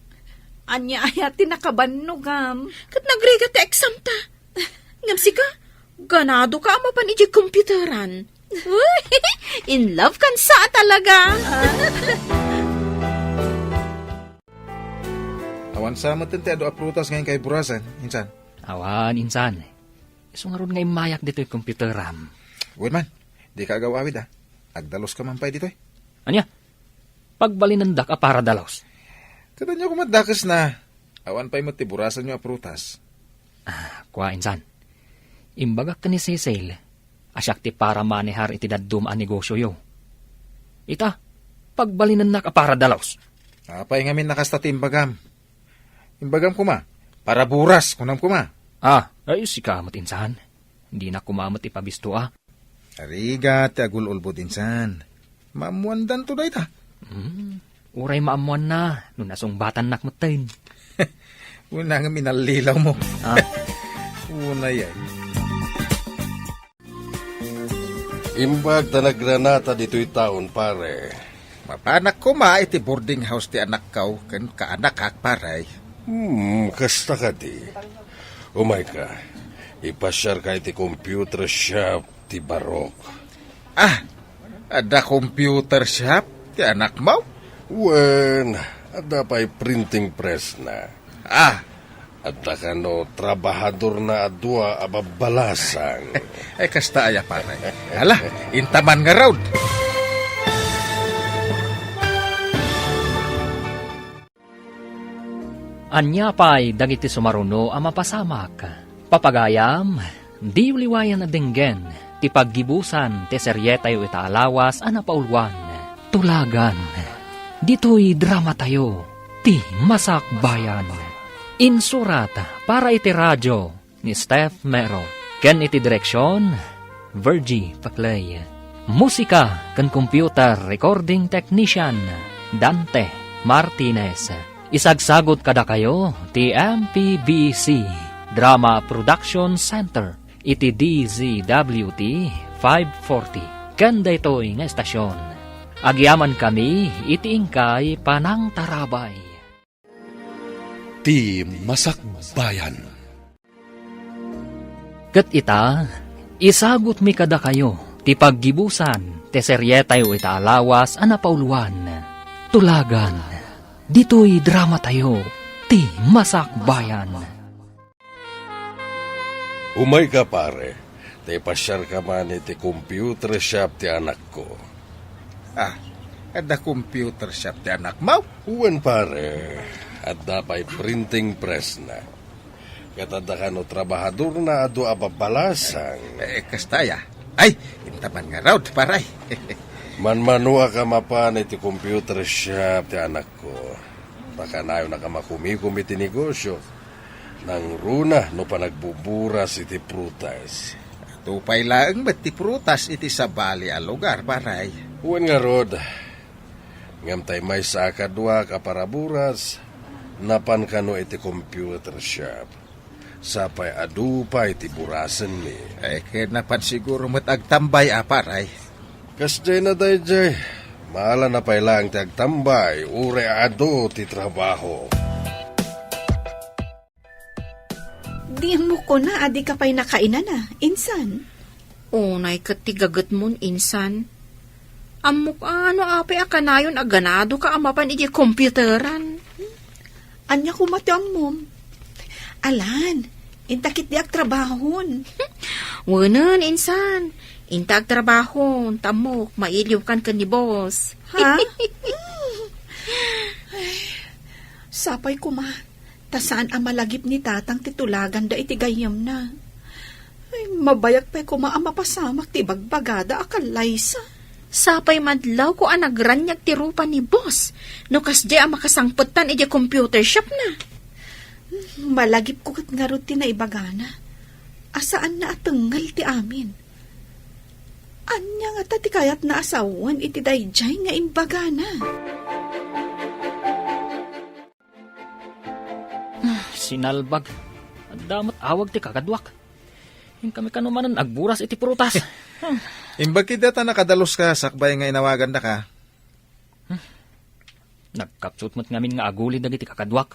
Ania aya ti nakabannogam? Ket nagrigat ti exam ta. Ngem sika, ganado ka a mapan iti computeran. Uy, in love kan sa talaga. Awan sa met ti adu a prutas nga inkay burasen, insan? Awan, insan. Isu ngarud nga immayak ditoy computeram. Wen man, dika agaw-awid, a. Agdalus ka man pay ditoy. Ania? Pagbalinendak a para dalus. Ket ania koma dakesna? Awan pay met ti burasanyo a prutas. Ah, kua, insan. Imbagak ken ni Cecil a siak ti para manehar iti dadduma a negosioyo. Ita, pagbalinennak a para dalus. Apay ngamin a kasta ti imbagam? Imbagam koma, para buras, kunam koma. Ah, ay, sika met, insan. Dinak koma met ipabisto a. Arigat ti agul-ulbod, insan. Maammoandanto dayta. Hmm, uray maammoanna no nasungbatannak metten. Unay nga minallilawmo. Ah. Unay ay. Imbag ta nagranata ditoy taon, pare. Mapanak koma iti boarding house ti anakko ken kaanakak, pare. Hmm, kasta kadi. Umayka, ipasiarka iti computer shop ti Barok. Ah, adda computer shop ti anakmo? Wen, adda pay printing pressna. Ah. Adda kano trabahadorna a dua a babbalasang. Ay, kasta aya, pare. Hala, intaman ngarud. Ania pay dagiti sumaruno a mapasamak? Papagayam, diyo liwayan a denggen ti paggibusan ti serietayo ita a lawas a napauluan, Tulagan. Ditoy dramatayo, ti Masakbayan. Insurat para iti radio ni Steph Mero, ken iti direksion, Virgie Paclay. Musika ken computer recording technician, Dante Martinez. Isagsagut kadakayo ti M P B C Drama Production Center iti D Z W T five forty ken daytoy nga estasion. Agyamankami iti inkay panangtarabay. Ti Masakbayan. Ket ita, isagutmi kadakayo ti paggibusan Ti serietayo ita a lawas a napauluan, Tulagan. Ditoy dramatayo, ti Masakbayan. Umayka, pare. Ta ipasiarka man iti computer shop ti anakko. Ah, adda computer shop ti anakmo? Wen, pare. Adda pay printing pressna. Ket adda kano trabahadorna a dua a babbalasang. Eh, kasta aya. Ay, intaman ngarud, pare. Manmanoak a mapan iti computer shop ti anakko. Pakanayonnak a makumikom iti negosio. Nangruna no panagbuburas iti prutas. Adu pay laeng met ti prutas iti sabali a lugar, pare. Wen ngarud. Ngem tay maysa a kaduak a paraburas, napan kano iti computer shop. Sapay adu pay ti burasenmi. Eh, ket napan siguro met agtambay a, pare. Kasdiay na daydiay, maalana pay laeng ti agtambay, uray adu ti trabaho. Di mo kuna a dika pay nakainana, insan? Unay ket ti gagetmon, insan. Ammok a no apay a kanayon a ganadoka a mapan idiay computeran. Ania koma ti ammom? Alan, inta ketdi agtrabahon. Wenen, insan. Inta agtrabahon, ta ammok, mailiwkan ken ni boss. Ha? Ay, sapay koma, ta saan a malagip ni tatang ti tulaganda iti gayyemna. Ay, mabayag pay koma a mapasamak ti ibagbagada a kallaysa. Sapay madlawko a nagraniag ti rupa ni boss, no kasdiay a makasangpetan idiay computer shop na. Malagipko ket ngarud ti naibagana, a saanna a tengngel ti amin. Ania ngata ti kayatna a sawen iti daydiay nga imbagana? Ah, sinalbag. Adda met awag ti kakaduak. Inkami kano manen agburas iti prutas. Hmm. Imbag ketdi ta nakadaluska sakbay nga inawagandaka. Hmm. Nagkapsut met ngamin nga aguli dagiti kakaduak.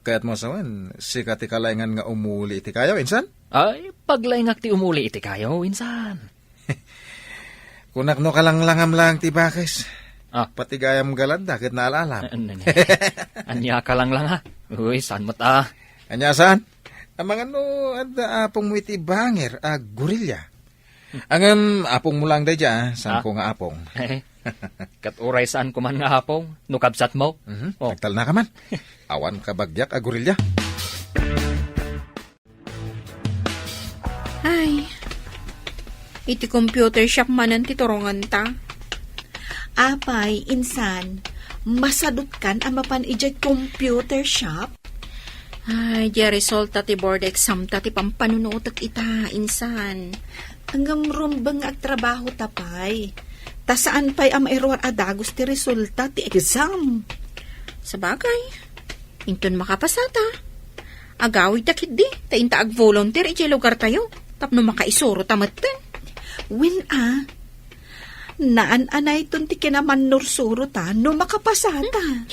Kayatmo a sawen, sika ti kalaingan nga umuli iti kayo, insan? Ay, paglaingak ti umuli iti kayo, insan. Kunak no kalanglangam lang ti bakes. Ah. Pati gayam galadda ket naalalab. An-, an-, ania kalanglanga? Uy, saan met a? Ania saan? Amangan no adda apongmo iti banger a gorilla. Ngem apongmo lang daydiay, ah, saan ko nga apong. Eh, ket uray saan ko man nga apong, no kabsatmo? Mhm. Oh. Agtalnaka man. Awan kabagiak a gorilla. Ay, iti computer shop manen ti turongenta. Apay, insan, masadutkan a mapan idiay computer shop? Ay, di resulta ti board exam ta ti pampanunutek ita, insan. Ngem rumbeng nga agtrabaho ta pay. Ta saan pay a mairuar a dagus ti resulta ti exam. Sabagay, inton makapasata, agawidta ketdi, ta inta agvolunteer idiay lugartayo, tapno makaisurota metten. Wen a, naan-anayton ti kinamannursurota no makapasata.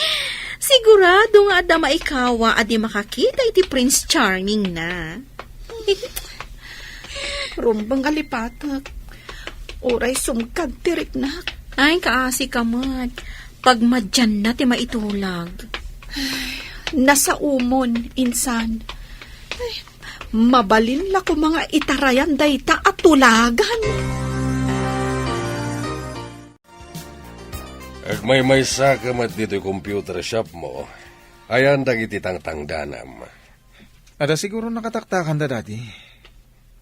Sigurado nga adda maikawa a di makakita iti Prince Charming na. Rumbeng a lipatek. Uray sumkad ti riknak. Ay, kaasi ka met. Pagmadianna ti maitulag. Ay, nasaomon, insan. Ay, mabalin la koma nga itarayan dayta a tulagan. Agmaymaysa ka met ditoy computer shop mo. Ayan dagiti tangtangdanam. Adda siguro nakataktakanda, Daddy.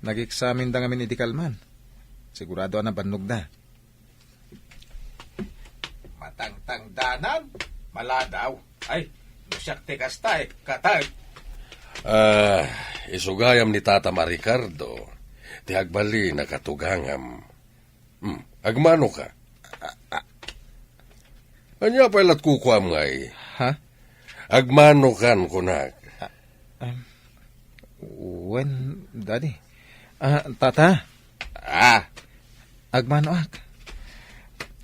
Nag-examine da ngamin idi kalman. Sigurado a nabannogda. Matangtangdanan? Maladaw. Ay, no siak ti kasta, eh, katag. Ah, isu gayam ni Tatam a Ricardo, ti agbalin a katugangam. Hmm, agmano ka? Ah, ah. Ania pay lat kukuam ngay? Ha? Agmano kan kunak. Ah, um, wen, Daddy. Ah, Tata. Ah. Agmanoak.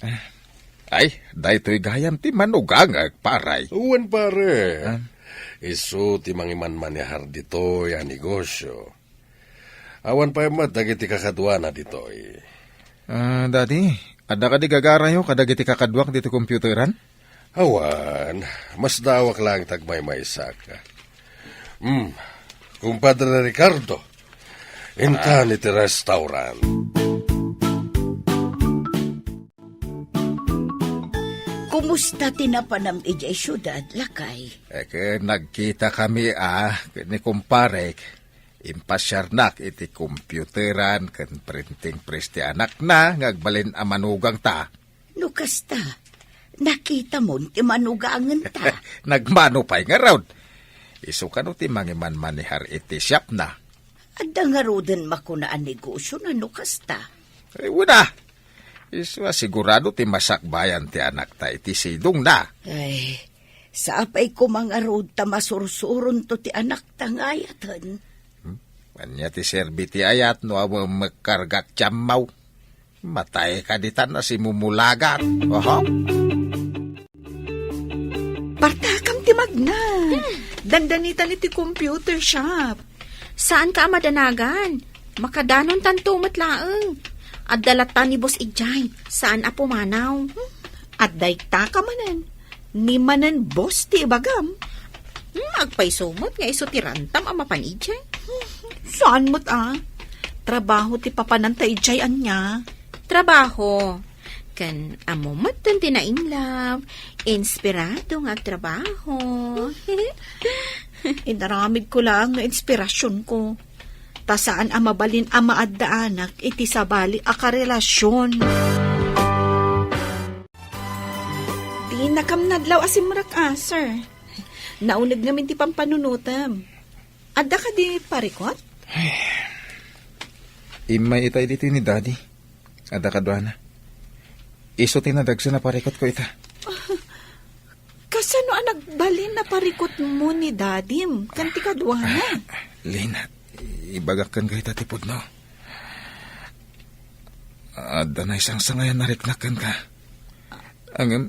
Ah. Ay, daytoy gayam ti manugangak, paray. Wen, pare. Ah. Isu ti mangimanmanehar ditoy a negosio. Awan pay met dagiti kakaduana ditoy. Ah, Daddy, Adda kadi gagarayo kadagiti kakaduak ditoy computeran? Awan, masdaawak laeng ti agmaymaysak. Hmm, Kumpadre Ricardo, intan iti restaurant. Kumusta ti napanam idiay siudad, lakay? Eh, ket nagkita kami, ah, ni kumparek. Impasiarnak iti computeran ken printing press ti anakna nga agbalin a manugangta. No kasta, nakitamon ti manugangenta. Nagmano pay ngarud. Isu kano ti mangimanmanehar iti siapna. Adda ngaruden makuna a negosio na no kasta? Ay, wala. Isu a sigurado ti masakbayan ti anakta iti sidongna. Ay, sapay koma ngarud ta masursuronto ti anakta nga ayaten. Hmm? Ania ti serbi ti ayat no awan mekkargat ti ammaw? Matay ka ditan a simumulagat. Oho. Partakam ti magna. Hmm. Dandanitan iti computer shop. Saan ka a madanagan? Makadanontanto met laeng. Adda latta ni boss idiay. Saan a pumanaw. Hmm. Adda ita ka manen. Ni manen boss ti ibagam. Hmm, agpayso met nga isu ti rantam a mapan idiay. Saan met a? Trabaho ti papananta idiay ania? Trabaho. Ken ammo met ti nainlove, inspirado nga agtrabaho. Inaramidko laeng nga inspirasionko. Ta saan a mabalin a maaddaanak iti sabali a karelasion. Dinakam nadlaw a simrek a, sir. Nauneg ngamin ti pampanunotem. Adda kadi parikut? Ay. Immay itay ditoy ni Daddy. Adda kaduana. Isu ti nadagsen a parikutko ita. Kasano a nagbalin a parikutmo ni Dadim ken ti kaduana? Ah, Lin, ibagak kenka ita ti pudno. Adda naisangsangayan a riknak kenka. Ngem,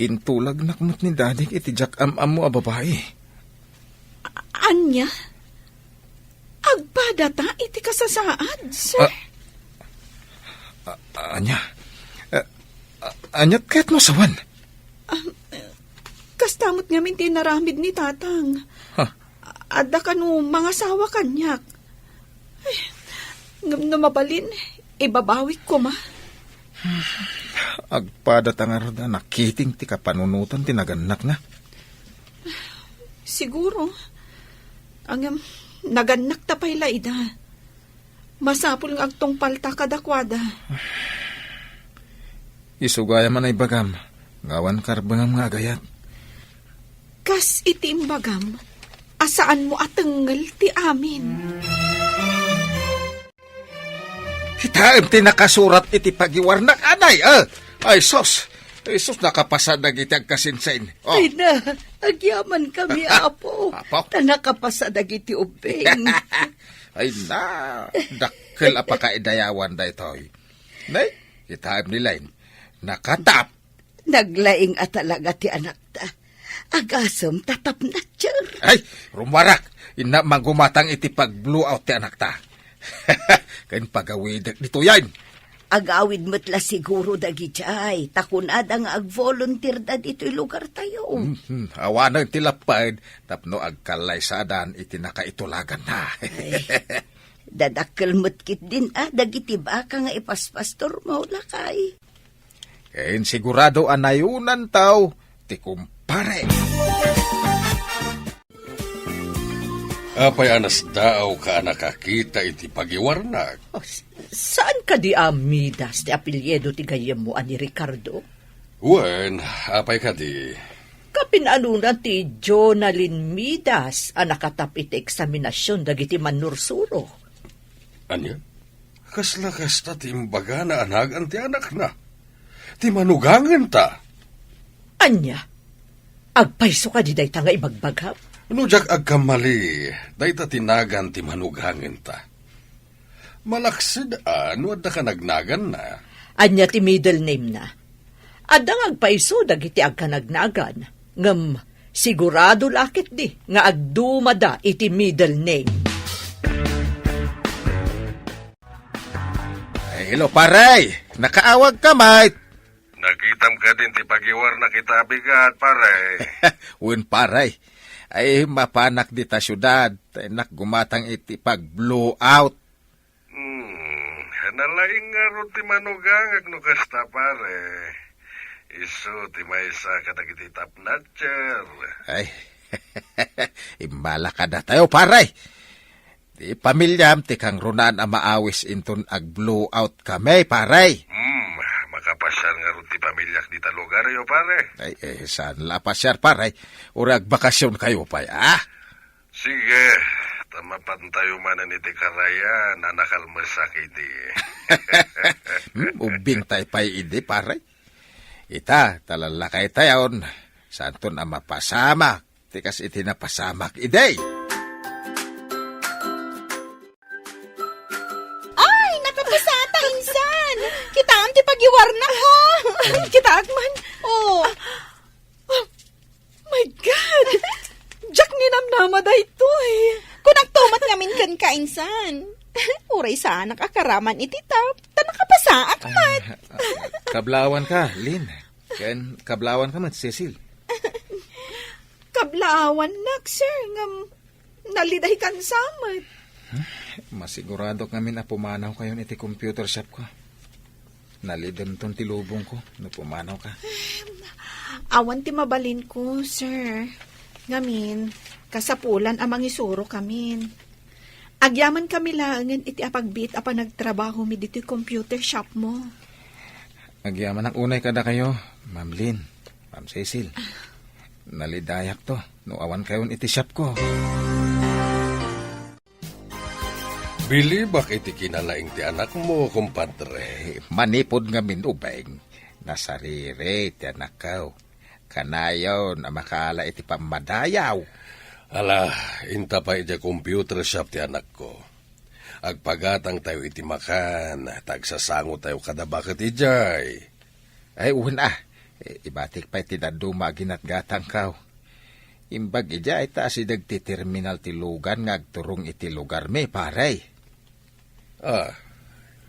intulagnak met ni Dadik iti diak am-ammo a babai. A-, ania? Agpadata iti kasasaad, sir? Ah, a-, ania? Ah, a-, ania ti kayatmo a sawen? Ah, kasta met ngamin ti inaramid ni Tatang. Ha? Adda kano mangasawa kaniak. Ay, ngem no mabalin, ibabawik koma. Agpadata ngarud a nakiting ti kapanunotan ti nagannakna. Siguro. Ngem, nagannakta pay la ida. Masapul nga agtungpalta kadakuada. Isu gayam a naibagam, nga awan karbengam nga agayat. Kas iti imbagam, a saanmo a tengngel ti amin. Kitaem ti nakasurat iti pagiwarnak, anay, ah! Ay, sus! Ay, sus, nakapasa dagiti agkasinsin. Oh. Ay na, agyaman kami, Apo. Apo? Ta nakapasa dagiti ubbing. Ay na, dakkel a pakaidayawan daytoy. Nay, kitaem ni Len, nakatap. Naglaing a talaga ti anakta. Agasem ta tapnatcher. Ay, rummuarak, inna manggumatang iti pag-blowout ti anakta. Ken pagawidek ditoyen. Agawid met la siguro dagidiay, ta kunada nga agvolunteerda ditoy lugartayo. Mhm, awanen ti lapped tapno agkallaysadan iti nakaitulaganna. Ay, dadakkel met ketdin a dagiti baka nga ipaspastormo, lakay. Ken sigurado a nayunantaw ti kumpare. Apay a nasdaaw ka a nakakita iti pagiwarnak? Oh, s-, saan kadi a Midas ti apelyido ti gayyemmo a ni Ricardo? Wen, apay kadi? Kapinanona ti Jonalyn Midas a nakatap iti eksaminasion dagiti mannursuro. Ania? Kasla kasta ti imbagana a nagan ti anakna. Ti manugangenta. Ania? Agpayso kadi dayta nga ibagbagam? No diak agkamali, dayta ti nagan ti manugangenta. Malaksid a no adda ka nagnaganna. Ania ti middle name na? Adda nga agpayso dagiti agkanagnagan, ngem sigurado la ketdi nga agdumada iti middle name. Ay, hello, pare! Nakaawagka met. Nakitam kadin ti pagiwarnak ita a bigat, pare? Wen, pare. Ay, mapanak dita siudad. Tay nakgumatang iti pag-blowout. Hmm, nalaing ngarud ti manugangak no kasta, pare. Isu ti maysa kadagiti top notcher. Ay, imbala kadatayo, pare. Ti pamiliam ti kangrunaan a maawis inton ag-blowout kami, pare. Hmm, makapasiar ngarud ti pamiliak dita lugaryo, pare. Ay, eh, saan la pasiar, pare? Uray agbakasyon kayo pay, ah? Sige, ta mapantayo manen iti karayan a nakalmesak idi. Hmm, ubbing tay pay idi, pare. Ita, ta lallakay tayon, santon a mapasamak, ti kas iti napasamak idi. Ay, nakapasata, insan! Kitaem ti pagiwarnak, ha? Kitaek man. Oh. Ah, my God! Diak ninamnama daytoy. Kunak to met ngamin kenka, insan. Uray saanak a karaman iti top, ta nakapasaak met. Ay, ah, kablawan ka, Lin. Ken kablawan ka met, Cecil. Kablaawannak, sir, ngem nalidaykan sa met. Masiguradok ngamin a pumanawkayon iti computer shop ko. Nalidemton ti lubongko no pumanawka. Awan ti mabalinko, sir. Ngamin, kasapulan a mangisuro kamin. Agyaman kami laengen iti apagbiit a panagtrabahomi ditoy computer shop mo. Agyamanak unay kadakayo, Ma'am Lynn, Ma'am Cecil. Nalidayakto no awankayon iti shop ko. Bilibak iti kinalaing ti anakmo, kumpadre. Eh, manipud ngamin ubing, nasariri ti anakko. Kanayon a makaala iti pammadayaw. Ala, inta pay idiay computer shop ti anakko. Agpagatangtayo iti makan, ta agsasangotayo kada baket idiay. Ay, wen a. I-, ibatik pay ti dadduma a ginatgatangko. Imbag idiay ta asideg ti terminal ti lugan nga agturong iti lugarmi, pare. Ah,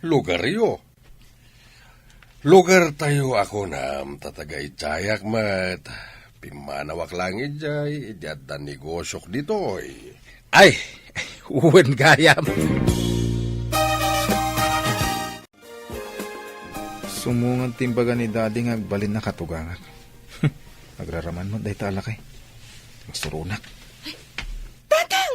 lugaryo? Lugartayo a kunam, ta taga idiayak met. Pimmanawak laeng idiay, idi adda negosiok ditoy. Ay, wen gayam. Sumungad ti imbaga ni Daddy nga agbalin a katugangak. Agraraman met dayta a lakay. Masuronak. Tatang!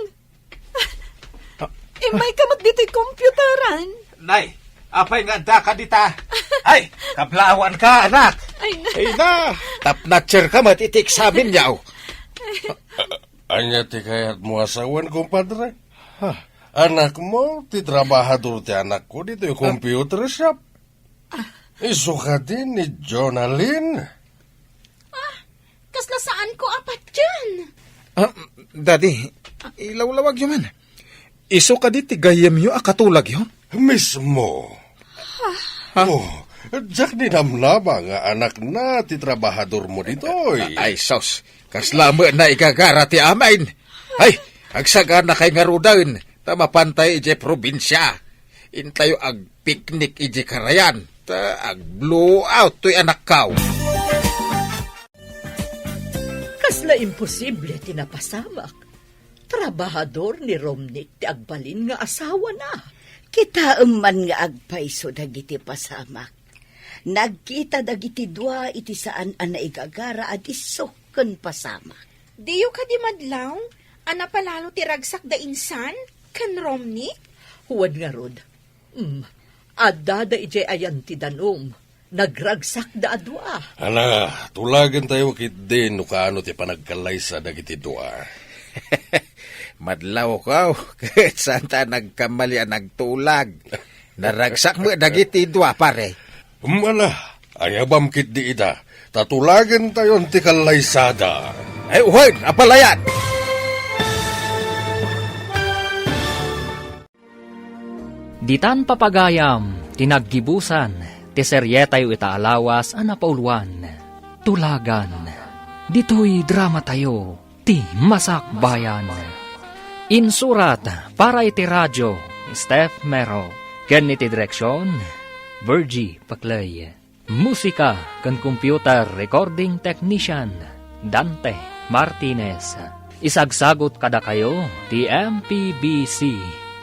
Ah. Immayka met ditoy computeran. Nay, apay nga addaka dita? Ay, kablaawanka, anak. Ay, na. Ay, na. Top notcher ka met iti eksamen, yaw. Ania ti kayatmo a sawen, kumpadre? Ha? Anakmo, ti trabahador ti anakko ditoy computer shop. Isu kadi ni Jonalyn? Ah, kasla saanko a patien. Ah, Daddy, ilawlawagyo man. Isu kadi ti gayyemyo a katulagyo? Mismo. Ha? Oh, diak ninamnama nga anakna ti trabahadormo ditoy. Ay, sus. Kasla met naigagara ti amin. Ay, agsaganakay ngaruden, ta mapantay idiay probinsia. Intayo agpiknik idiay karayan, ta agblowout toy anakkaw. Kasla imposible ti napasamak. Trabahador ni Romnick ti agbalin nga asawana. Kitaem man nga agpayso dagiti pasamak. Nagkita dagiti dua iti saan a naigagara a disso ken pasamak. Diyo kadi madlaw a napalalo ti ragsakda insan ken Romnick? Wen ngarud. Hmm, addada idiay ayan ti danum. Nagragsakda a dua. Ala, tulagentayo ketdi no kaano ti panagkallaysa dagiti dua. Madlawko, ket saanta nagkamali a nagtulag. Naragsak met dagiti dua, pare. Hmm, ala, ayabam ketdi ida, ta tulagentayon ti kallaysada. Ay, wen, apalayan! Ditan papagayam ti naggibusan ti serietayo ita a lawas a napauluan, Tulagan. Ditoy dramatayo, ti Masakbayan. Insurat para iti radio, Steph Mero. Ken iti direksion, Virgie Paclay. Musika ken computer recording technician, Dante Martinez. Isagsagut kadakayo ti M P B C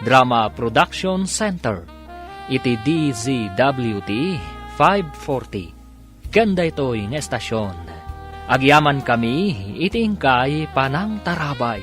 Drama Production Center iti D Z W T five forty. Ken daytoy nga estasion, agyamankami iti inkay panangtarabay.